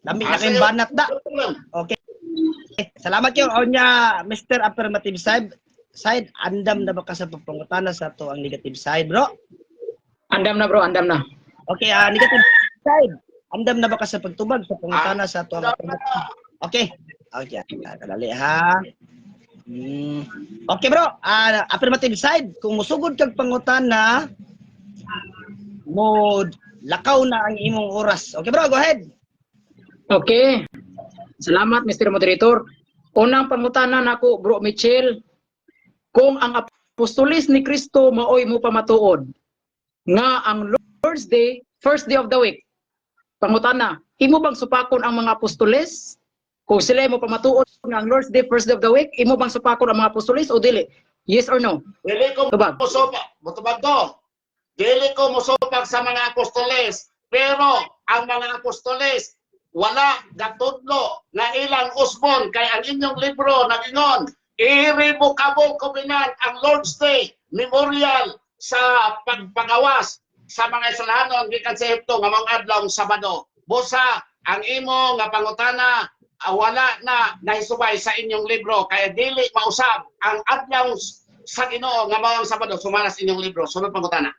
lami na kayong banat da. Okay. Salamat kayo. Unya, Mr. Affirmative side, andam na ba ka sa pagpangutana sa ato ang negative side, bro? Andam na, bro, andam na. Okay, negative side. Andam na ba ka sa pagtubag sa pangutana sa ato ang affirmative? Okay. Okay, kadali ha. Okay, bro, affirmative side, kung musugod kag pangutana, mo lakaw na ang imong oras. Okay, bro, go ahead. Okay. Salamat, Mr. Moderator. Unang pangutana nako, Bro Michel, kung ang apostolis ni Kristo maoy mo pamatuod nga ang Lord's Day, first day of the week. Pangutana, imo bang supakon ang mga apostoles? Kung sila mo pamatuod nga ang Lord's Day, first day of the week, imo bang supakon ang mga apostoles o dili? Yes or no? Dili ko Tubag. musupak, mutubag ko. Dili ko musupak sa mga apostoles, pero ang mga apostoles wala gatudlo na ilang usbon kay ang inyong libro nagingon irrevocable covenant ang Lord's Day, memorial sa pagpagawas sa mga Israelhanon gikan sa Ehipto nga mga adlaw Sabado. Busa ang imo nga pangutana wala na nahisubay sa inyong libro kaya dili mausab ang adlaw sa Ginoo nga mao ang Sabado sumala sa inyong libro. Sunod pangutana.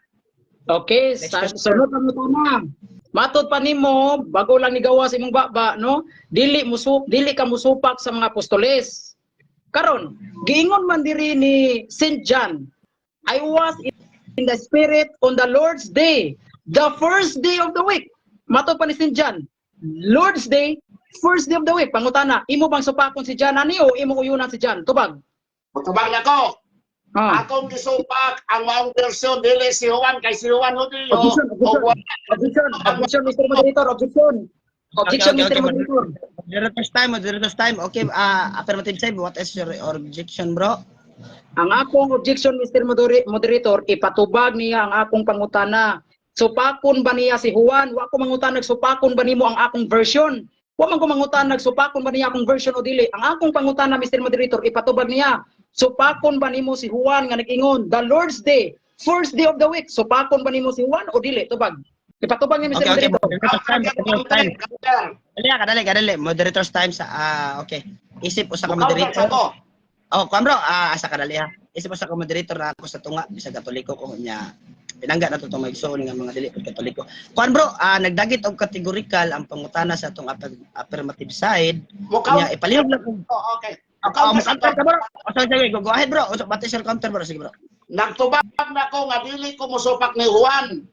Okay, Next sa question. sunod pangutana. Matod pa nimo, bago lang nigawa sa imong baba, no? Dili ka musupak sa mga apostoles. Karon, giingon man diri ni St. John, "I was in the spirit on the Lord's day, the first day of the week." Matod pa ni St. John, Lord's Day, first day of the week. Pangutana, imo bang supakon si John ani o imo uyunan si John? Tubag. Mutubag na ko. Ah. Akong gisupak ang maong version, dili si Juan, kay si Juan Hudiyo Objection, objection. o wala. Objection, objection, Mr. Moderator, objection. Objection, Okay. Mr. Moderator. Moderator's time, moderator's time. Okay, affirmative side, what is your objection, bro? Ang akong objection, Mr. Moderator, ipatubag niya ang akong pangutana. Supakon ba niya si Juan? Wa ko mangutana supakon ba nimo ang akong version. Wa man ko mangutana supakon ba niya akong version o dili. Ang akong pangutana, Mr. Moderator, ipatubag niya. Supakon ba nimo si Juan nga nag-ingon, "The Lord's Day, first day of the week"? Supakon ba nimo si Juan o dili? Tubag. Ipatubag niya, Mr. Okay. Moderator. Moderator's time, moderator's time. Dali, kadali, kadali. Moderator's time sa, okay. Isip usa ka moderator. Ako. Oh, kuan, bro, asa kadali ha. Isip usa ka moderator na ako sa tunga, bisag Katoliko ko nya. Pinangga na to tong maigsoon nga mga dili pud Katoliko. Kuan, bro, nagdagit og categorical ang pangutana sa atong affirmative side. Mukaw. Nya ipalihog lang kung Oh, okay. Oh, mo counter ka, bro. Oh, sorry, sorry. Go ahead, bro. Oh, what is your counter, bro? Sige, bro. Nagtubag na ko nga dili ko musupak ni Juan.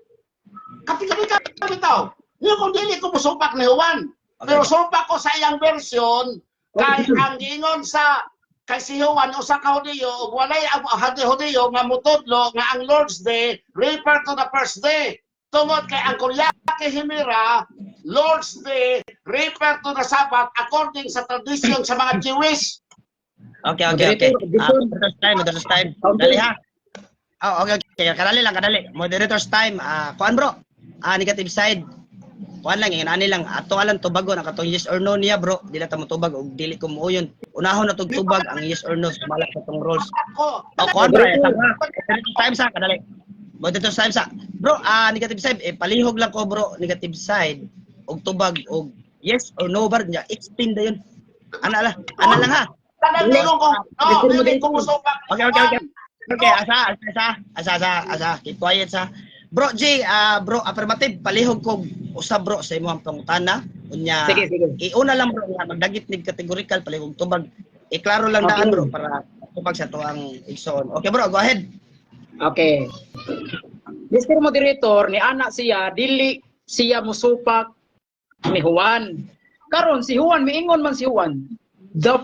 Kapi kapi bitaw. Hindi ko dili ko musupak ni Juan. Pero supak ko sa iyang version kay ang giingon sa kay si Juan usa ka Hudiyo ug walay ang Hudiyo nga mutudlo nga ang Lord's Day refer to the first day. Tungod kay ang Kuryake Himira, Lord's Day refer to the Sabbath according sa tradition sa mga Jewish. Okay. Moderator, objection. Moderator's time, moderator's time. Counter. Dali ha. Oh, okay. Kadali lang, kadali. Moderator's time. Kuan, bro. Negative side. Kuan lang, ingani lang, ato alang tubagon ang katong yes or no niya, bro. Dili ta motubag og dili ko muuyon. Unahon na tog tubag ang yes or no sumala sa tong rules. Ako. O kuan, bro, eh, sa time sa kadali. Moderator time sa. Bro, negative side eh, palihog lang ko, bro, negative side og tubag og yes or no bar niya. Explain dayon. Ana lang, ana lang ha. Tanan ningon ko, no, dili ko musupak. Okay. Okay, asa, asa, asa, asa, asa, asa. Keep quiet sa. Bro J, bro, affirmative, palihog ko usab, bro, sa imong pangutana. Unya, Sige, sige. iuna lang, bro, nga magdagit nig categorical, palihog tubag. Iklaro lang daan, bro, para tubag sa tuang igsoon. Okay, bro, go ahead. Okay. Mr. Moderator, ni ana siya, dili siya musupak ni Juan. Karon si Juan, miingon man si Juan, the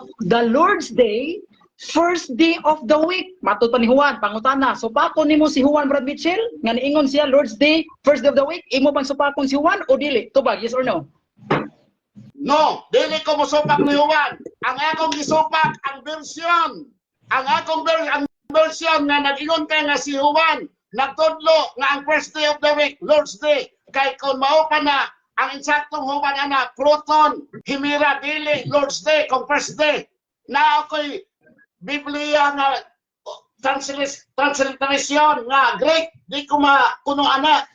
Lord's Day, first day of the week. Matod pa ni Juan, pangutana, supakon nimo si Juan, Brad Mitchell? Nga niingon siya, Lord's Day, first day of the week, imo bang supakon si Juan o dili? Tubag, yes or no? No, dili ko musupak ni Juan. Ang akong gisupak ang version. Ang akong ang version nga nag-ingon ka nga si Juan nagtudlo nga ang first day of the week, Lord's Day. Kay kung mao pa na ang insaktong Juan ana proton himira, dili Lord's Day kung first day. Na ako'y Biblia nga transliteration nga Greek, di ko makuno ana.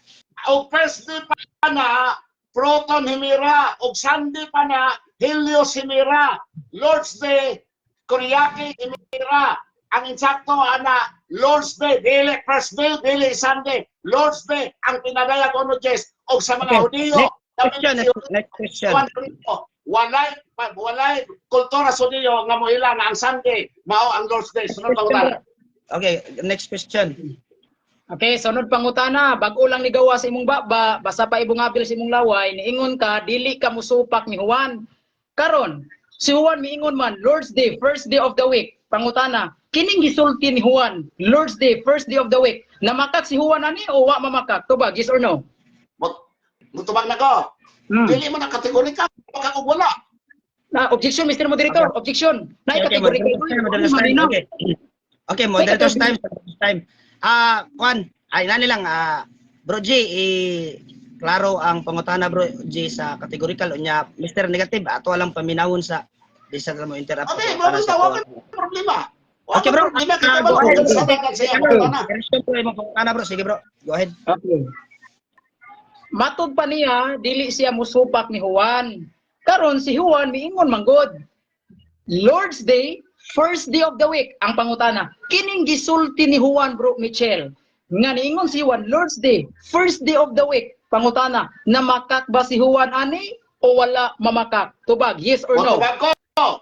O first day pa na proton himira og Sunday pa na Helios himira, Lord's Day Kuriaki himira. Ang insakto ana Lord's Day, dili first day, dili Sunday. Lord's Day ang pinadayag ono Jess og sa mga Hudiyo. Next question, next question. Juan Cristo, walay kultura sa Hudiyo nga moila nga ang Sunday mao ang Lord's Day. Sunod pangutana. Okay, next question. Okay, sunod pangutana, bag-o lang ni gawa sa imong baba, basa pa ibungabil sa imong laway, niingon ka dili ka musupak ni Juan. Karon, si Juan miingon man Lord's Day, first day of the week. Pangutana, kining gisulti ni Juan, Lord's Day, first day of the week, namakak si Juan ani o wa mamakak? Tubag, yes or no? Mutubag na ko. Dili mo na kategorika baka og wala. Na objection, Mr. Moderator, objection. Na Okay, kategorikal. moderator's time. Okay. Okay, moderator's time, moderator's time. Kwan, ay nani lang, Bro J, eh, klaro ang pangutana, Bro J, sa categorical unya Mr. Negative ato alang paminawon sa di sa mo interrupt. Okay, Para mo sa wa ka problema. Wa Okay, bro. problema kay Ah, kabalo go ahead. ko sa dagan sa iyang pangutana. Question po imong pangutana, bro. Sige, bro. Go ahead. Okay. Matod pa niya, dili siya musupak ni Juan. Karon si Juan miingon manggod. Lord's Day, first day of the week, ang pangutana. Kining gisulti ni Juan, bro Michel. Nga niingon si Juan, Lord's Day, first day of the week. Pangutana, namakak ba si Juan ani o wala mamakak? Tubag, yes or no? Mutubag ko. Oh.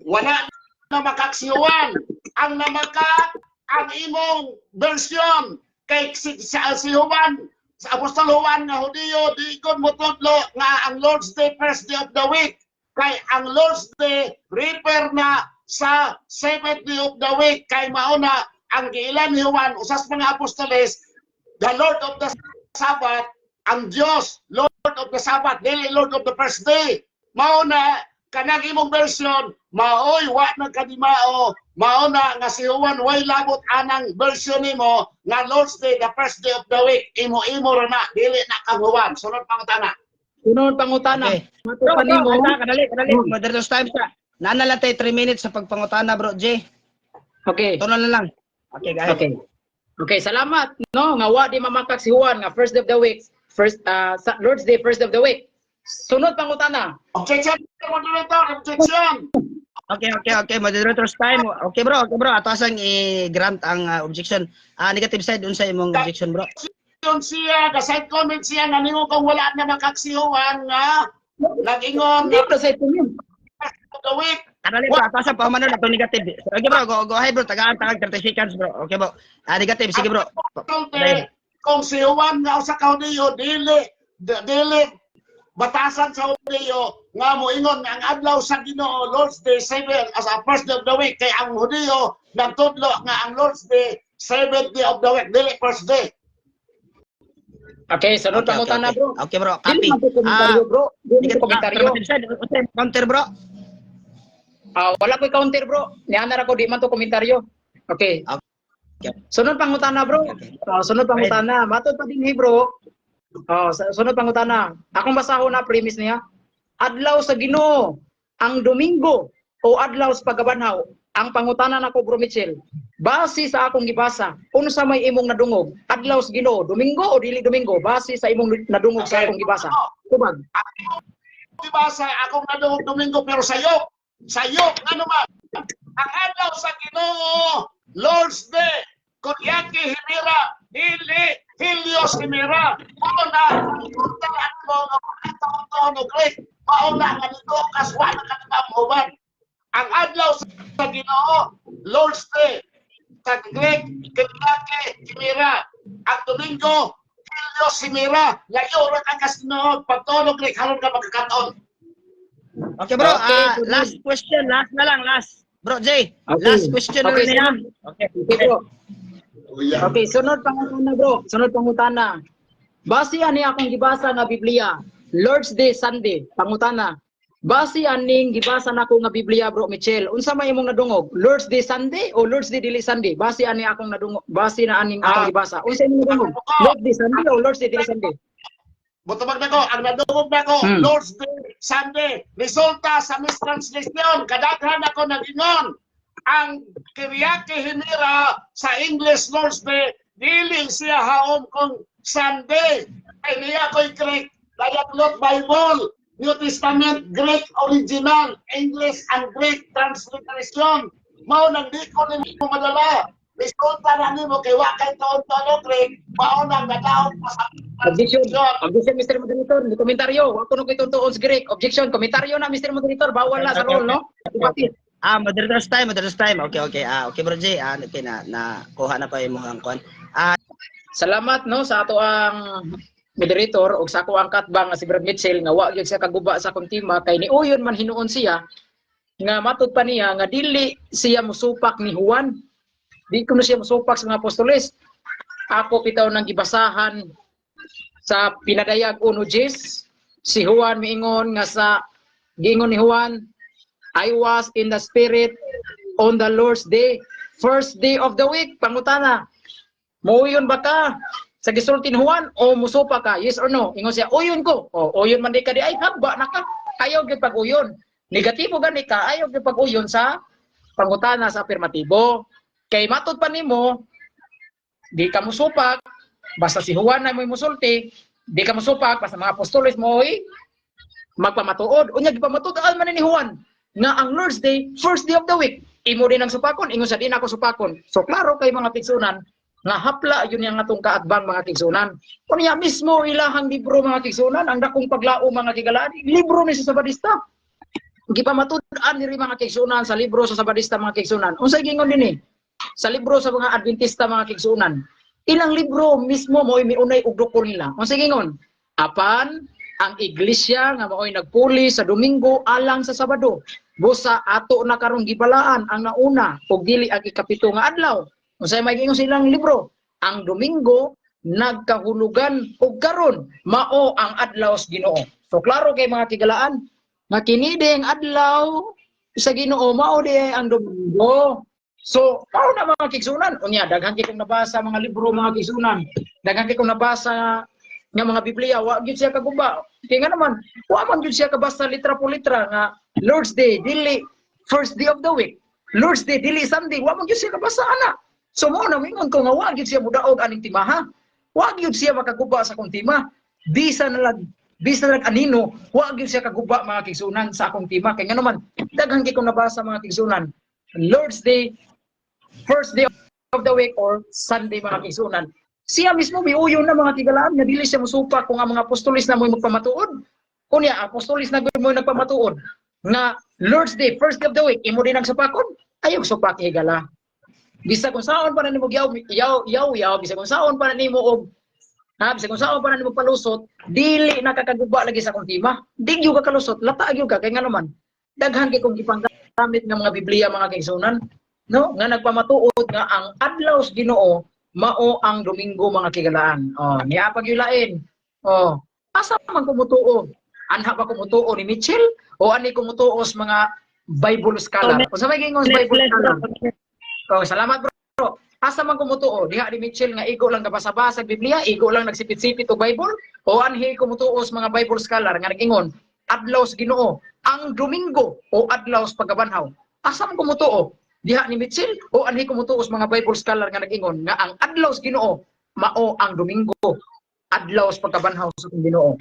Wala na makaksiwan. Ang namakak ang imong version kay si Juan, sa Apostol Juan nga Hudiyo, di ko motudlo nga ang Lord's Day first day of the week, kay ang Lord's Day refer na sa seventh day of the week, kay mauna ang giilan ni Juan, usas mga apostoles, the Lord of the Sabbath, ang Dios, Lord of the Sabbath, dili Lord of the first day. Mao na kanang imong version maoy wa na kadimao. Mao na nga si Juan way labot anang version nimo nga Lord's Day the first day of the week. Imo-imo ra na, dili na kang Juan. Sunod pangutana. Sunod pangutana. Okay. Matod Bro, pa bro, nimo. asa, kadali, kadali. Moderator's time sa. Naana lang tayo 3 minutes sa pagpangutana, bro J. Okay. Tulo na lang. Okay, go ahead. Okay. Okay, salamat no nga wa di mamakak si Juan nga first day of the week, first Lord's Day first day of the week. Sunod pangutana. Objection, moderator, objection. Okay. Moderator's time. Okay, bro. Okay, bro. Ato asang i-grant ang objection. Negative side, unsa imong objection, bro? Yun siya, ga-side comment siya nga ningon kung wala na makaksiwan nga nag-ingon Hindi pa sa ito yun. of the week. Kadali, bro. Ato asang pahumanon ato negative. Okay, bro. Go ahead, bro. Tagaan, tagaan 30 seconds, bro. Okay, bro. Negative. Sige, bro. Sulti, kung si Juan nga usa ka Hudiyo dili batasan sa Hudiyo nga moingon nga ang adlaw sa Ginoo Lord's Day 7 as a first day of the week, kay ang Hudiyo nagtudlo nga ang Lord's Day seventh day of the week, dili first day. Okay, sunod pangutana, okay. Bro. Okay, bro. Dili Copy. man to komentaryo, bro. Dili man to Negative, komentaryo. affirmative side. Unsa imong counter, bro? Wala ko'y counter, bro. Niana ra ko, di man to komentaryo. Okay. Okay. Sunod pangutana, bro. Okay. Sunod pangutana. Matod pa din, bro. Oh, sunod pangutana. Akong basahon na premise niya. Adlaw sa Ginoo ang Domingo o adlaw sa pagkabanhaw? Ang pangutana nako, Bro Mitchell. Base sa akong gibasa, unsa may imong nadungog? Adlaw sa Ginoo, Domingo o dili Domingo? Base sa imong nadungog sa akong gibasa. Tubag. Gibasa, akong nadungog Domingo, pero sayop. Sayop ngano man? Ang adlaw sa Ginoo, Lord's Day, Kuriake Himera, dili Helios Himera. Mao na kunta ang mo nga taon og Greek. Mao na nga nito kaswa na kanila uban. Ang adlaw sa Ginoo, Lord's Day. Sa Greek, Kuriake Himera. Ang Domingo, Helios Himera. Layo ra ka kasinood. Pagtuon og Greek, haron ka magkakaton. Okay, bro, Okay, ah, good. Last question, last na lang, last. Bro Jay, last question na Okay, lang niya. sunod. Okay. Okay, bro. Okay, sunod pangutana, bro. Sunod pangutana. Base ani akong gibasa nga Biblia, Lord's Day Sunday, pangutana. Base aning gibasa nako nga Biblia, Bro Michel, unsa may imong nadungog? Lord's Day Sunday o Lord's Day dili Sunday? Base ani akong nadungog, base na aning akong gibasa. Unsa imong nadungog? Lord's Day Sunday o Lord's Day dili Sunday? Mutubag nako, ang nadungog nako, Lord's Day, Sunday. Resulta sa mistranslation, kadaghan ako nagingon. Ang Kiriake Himera sa English Lord's Day, dili siya haom kung Sunday. Ay niya ko'y Greek, Diaglott Bible, New Testament, Greek original, English and Greek transliteration. Mao nang di ko nimo madala. Resulta na nimo kay wa kay taon-taon og Greek, mao nang nadaot pa sa Objection. translation. Objection, Mr. Moderator. Di komentaryo. Wa ko itutuon sa Greek. Objection. Komentaryo na, Mr. Moderator. Bawal na sa role, no? Okay. Ah, moderator's time, moderator's time. Okay. Ah, okay, Bro Jay. Ah, okay na na kuha na ko imong ang kuan. Ah, Salamat, no, sa ato ang moderator ug sa ako ang katbang nga si Brad Mitchell nga wa gyud siya kaguba sa akong tema kay niuyon man hinuon siya nga matud pa niya nga dili siya musupak ni Juan. Di kuno siya musupak sa mga apostoles. Ako bitaw nang gibasahan sa Pinadayag 1:10, si Juan miingon nga sa giingon ni Juan, "I was in the Spirit on the Lord's Day, first day of the week." Pangutana, muuyon ba ka sa gisulti ni Juan o musupa ka? Yes or no? Ingon siya, "Uyon ko." O, uyon man di ka di ay haba na ka. Ayaw gyud pag-uyon. Negatibo gani ka, ayaw gyud pag-uyon sa pangutana sa afirmatibo. Kay matud pa nimo, di ka musupak, basta si Juan na mo'y musulti, di ka musupak, basta mga apostoles mo'y magpamatuod. Unya gipamatuod man ni Juan nga ang Lord's Day, first day of the week. Imo din ang supakon, ingon sa din ako supakon. So klaro kay mga tigsunan nga hapla yun yung atong kaatbang, mga tigsunan. Unya mismo ilahang libro, mga tigsunan, ang dakong paglao, mga kigalaan, libro ni sa Sabadista. Gipamatud-an diri, mga kigsunan, sa libro sa Sabadista, mga kigsunan. Unsay gingon dinhi? Sa libro sa mga Adventista, mga kigsunan. Ilang libro mismo mo'y miunay og dukol nila. Unsay gingon? Apan ang iglesia nga mao'y nagpuli sa Domingo alang sa Sabado. Busa ato na karon gibalaan ang nauna ug dili ang 7 nga adlaw. Unsay may gingon sa ilang libro? Ang Domingo nagkahulugan og karon mao ang adlaw sa Ginoo. So klaro kay mga kigalaan nga kini ang adlaw sa Ginoo mao di ang Domingo. So, mao na, mga kigsunan. Unya, daghan kay kong nabasa mga libro, mga kigsunan. Daghan kay kong nabasa nga mga Biblia, wa gyud siya kaguba. Kay nga naman, wa man gyud siya kabasa litra po litra nga Lord's Day dili first day of the week. Lord's Day dili Sunday, wa man gyud siya kabasa ana. So mao na mingon ko nga wa gyud siya mudaog aning timaha. Wa gyud siya makaguba sa akong tima. Bisan na anino, wa gyud siya kaguba, mga kigsunan, sa akong tima. Kay nga naman, daghan kay kong nabasa, mga kigsunan. Lord's Day, first day of the week or Sunday, mga kigsunan. Siya mismo miuyon na, mga kigalaan, nga dili siya musupak kung ang mga apostolis na mo'y magpamatuod. Kunya apostolis na gud mo'y nagpamatuod nga Lord's Day, first day of the week, imo din ang supakon, ayaw supak, higala. Bisag kung saon pa na nimo yaw yaw yaw yaw, bisag kung saon pa na nimo og ha, bisag kung saon pa na nimo palusot, dili nakakaguba lagi sa akong tima. Di gyud ka kalusot, lata gyud ka kay nga naman daghan kay kong gipanggamit ng mga Biblia, mga kaigsunan, no, nga nagpamatuod nga ang adlaw sa Ginoo mao ang Domingo, mga kigalaan. Oh, niya pagyulain. Oh, asa man kumutuo? Anha ba kumutuo ni Mitchell o ani kumutuo sa mga Bible scholar? Unsa may gingon sa Bible scholar? Oh, salamat, bro. Asa man ko mutuo? Diha ni Mitchell nga igo lang gabasa-basa sa Biblia, igo lang nagsipit-sipit og Bible, o anhi ko mutuo sa mga Bible scholar nga nag-ingon adlaw sa Ginoo ang Domingo o adlaw sa pagkabanhaw? Asa man ko mutuo? Diha ni Mitchell o anhi ko mutuo sa mga Bible scholar nga nag-ingon nga ang adlaw sa Ginoo mao ang Domingo, adlaw sa pagkabanhaw sa atong Ginoo?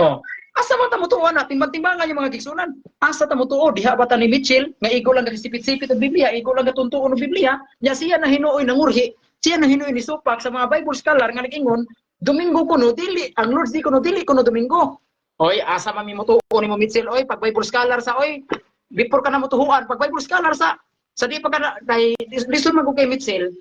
Oh. Asa man ta mutuo na? Timbang-timbangan yung mga gigsunan. Asa ta mutuo? Diha ba ta ni Mitchell nga igo lang nagsipit-sipit og Biblia, igo lang gatuntuon og Biblia, nya siya na hinuoy nangurhi, siya na hinuoy ni supak sa mga Bible scholar nga nag-ingon Domingo kuno dili ang Lord's Day kuno dili kuno Domingo? Oy, asa man mi mutuo nimo, Mitchell? Oy, pag Bible scholar sa, oy, before ka na mutuhuan, pag Bible scholar sa di pa ka na, kay lisod man ko kay Mitchell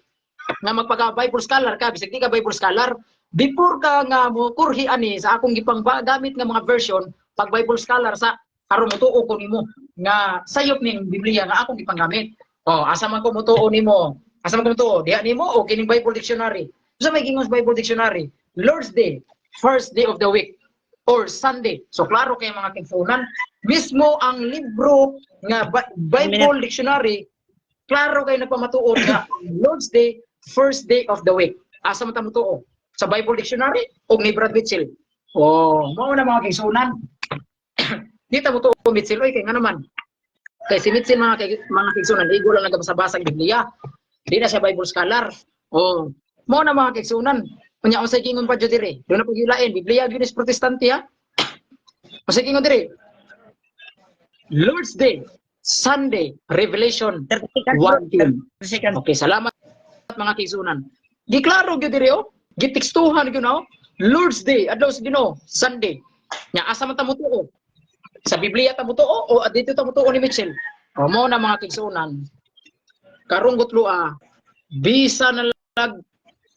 nga magpaka Bible scholar ka bisag di ka Bible scholar. Before ka nga mo kurhi ani sa akong gipang gamit nga mga version, pag Bible scholar sa aron mutuo ko nimo nga sayop ning Biblia nga akong gipanggamit. Oh, asa man ko mutuo nimo? Asa man ko mutuo? Diha nimo o kining Bible dictionary? Unsa may gingon sa Bible dictionary? Lord's Day, first day of the week or Sunday. So klaro kay mga kigsunan, mismo ang libro nga Bible dictionary, klaro kay nagpamatuod nga Lord's Day, first day of the week. Asa man ta mutuo? Sa Bible dictionary o ni Brad Mitchell? Oh, mao na mga kigsunan. Di ta mutuo Mitchell, oy, kay nga naman. Kay si Mitchell, mga kigsunan, igo lang nagabasa-basa ang Biblia. Di na siya Bible scholar. Oh, mao na mga kigsunan. Unya, unsay gingon pa jud diri? Doon na pag Biblia gyud is Protestante ha. Unsay gingon diri? Lord's Day, Sunday, Revelation 30 seconds, bro. 1:10. 30 seconds. Okay, salamat mga kigsunan. Giklaro gyud diri oh. Gitekstuhan gyud na oh. Lord's Day, adlaw sa Ginoo, Sunday. Nya asa man ta mutuo? Sa Biblia ta mutuo o dito ta mutuo ni Mitchell? O mo na mga kigsunan. Karong gutloa, bisa na lag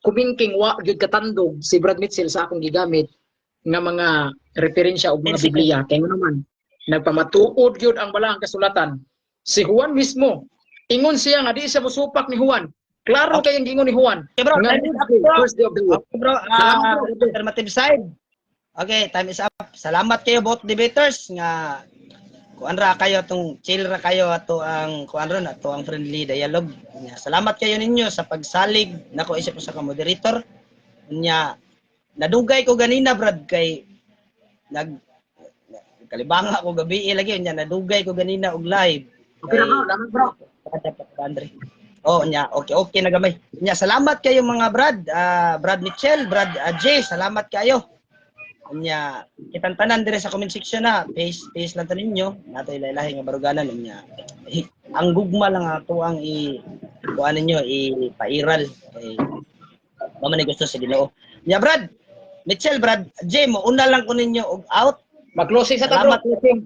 kumingking wa gyud katandog si Brad Mitchell sa akong gigamit nga mga referensya og mga Biblia. Kay ngano naman nagpamatuod gyud ang balaang kasulatan. Si Juan mismo, ingon siya nga di siya musupak ni Juan. Klaro kay ang gingon ni Juan. Okay, bro. Nga Time is up, bro. first day of the week. Okay, bro. Salamat, bro. Affirmative side. Okay, time is up. Salamat kayo both debaters nga kuan ra kayo tong chill ra kayo ato ang kuan ron ato ang friendly dialogue. Nya, salamat kayo ninyo sa pagsalig nako isip ko sa ka moderator. Nya, nadugay ko ganina, Brad, kay nag kalibanga ko gabi eh, lagi nya nadugay ko ganina og live. Okay na, bro, salamat, bro. Dapat Andre. Oh, nya, okay na gamay. Nya, salamat kayo mga Brad, Brad Mitchell, Brad Jay, salamat kayo. Nya, kitang tanan dire sa comment section na, face face lang ta ninyo, nato ilailahi nga baruganan nya. Ang gugma lang ato ang i kuan ninyo ipairal kay mao man ni gusto sa Ginoo. Nya, Brad Mitchell, Brad Jay, mo una lang ko ninyo og out. Mag-closing sa ta, bro. Salamat. Closing.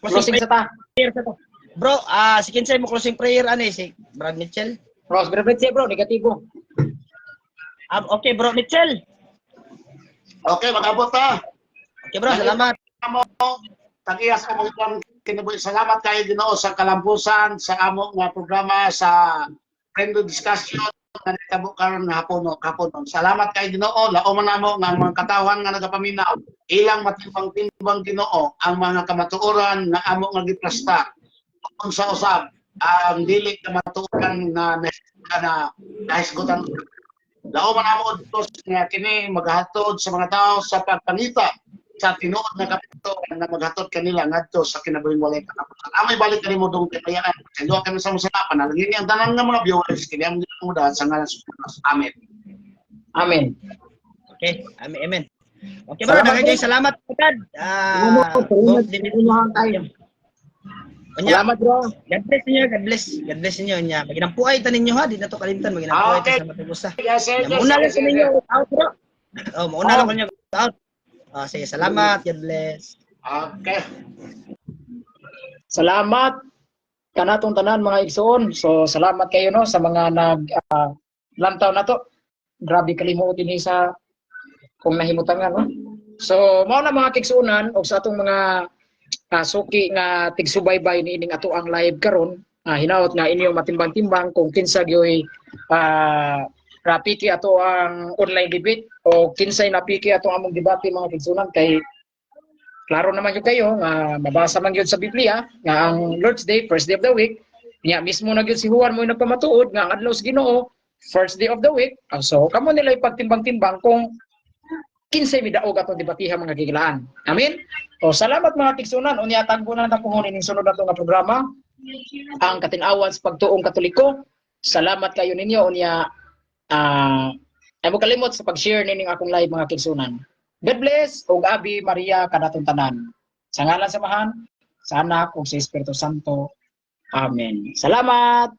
Closing sa ta. Prayer sa to. Bro, si kinsay mo closing prayer ani si Brad Mitchell? Bro, Brad Mitchell, bro, negatibo. Okay, Bro Mitchell. Okay, mag-abot ta. Okay, bro, salamat. Amo tag-iya sa among itong kinabuhi. Salamat kayo Ginoo sa kalampusan sa amo nga programa sa friendly discussion nga nahitabo karon nga hapon hapon. Salamat kay Ginoo, laoman namo nga ang mga katawhan nga nagapaminaw ilang matimbang-timbang Ginoo ang mga kamatuoran nga amo nga giplasta unsa usab ang dili kamatuoran nga na nahisgutan. Laoman namo Dios nga kini maghatod sa mga tao sa pagpangita sa tinuod nga kamatuoran nga maghatod kanila ngadto sa kinabuhing walay katapusan. Amay balik kanimo dong kayaan. Kay kami sa musala panalangin ang tanan nga mga viewers kini ang ginoo sa ngalan sa Diyos. Amen. Amen. Okay, amen, amen. Okay, bro, Salamat, daghan bro. kayo salamat, Brad. Salamat, Both salamat tayo. Unya, Salamat, bro. God bless inyo, God bless. God bless inyo nya. Maginampuay ta ninyo ha, di na to kalimtan maginampuay ta sa matag usa. Yes, sir. Nya, mauna lang ko ninyo out, bro. Oh, mauna lang ko ninyo out. Oh, sige, salamat. God bless. Okay. Salamat kanatong tanan mga igsoon. So salamat kayo no sa mga nag lantaw na to. Grabe kalimuot ini sa kung nahimutangan no. So mao na mga kigsuonan og sa atong mga suki nga tigsubaybay niining ato ang live karon, hinaot nga inyo matimbang-timbang kung kinsa gyoy napiki ato ang online debate o kinsay napiki ato among debate mga kigsuonan, kay klaro naman yun kayo nga mabasa man yun sa Biblia nga ang Lord's Day, first day of the week. Niya mismo na gyud si Juan mo nagpamatuod nga ang adlaw sa Ginoo First day of the week. Ah, so kamo nila ipagtimbang-timbang kung kinsay midaog atong debatiha, mga kahigalaan. Amen. O, salamat, mga kaigsuonan. Unya tagbo na puhon ining sunod nato nga programa, ang katin-awan sa pagtuong Katoliko. Salamat kayo ninyo. Unya ay mo kalimot sa pag-share nining akong live, mga kaigsuonan. God bless ug Ave Maria kanatong tanan. Sa ngalan sa Amahan, sa Anak ug sa Espiritu Santo. Amen. Salamat.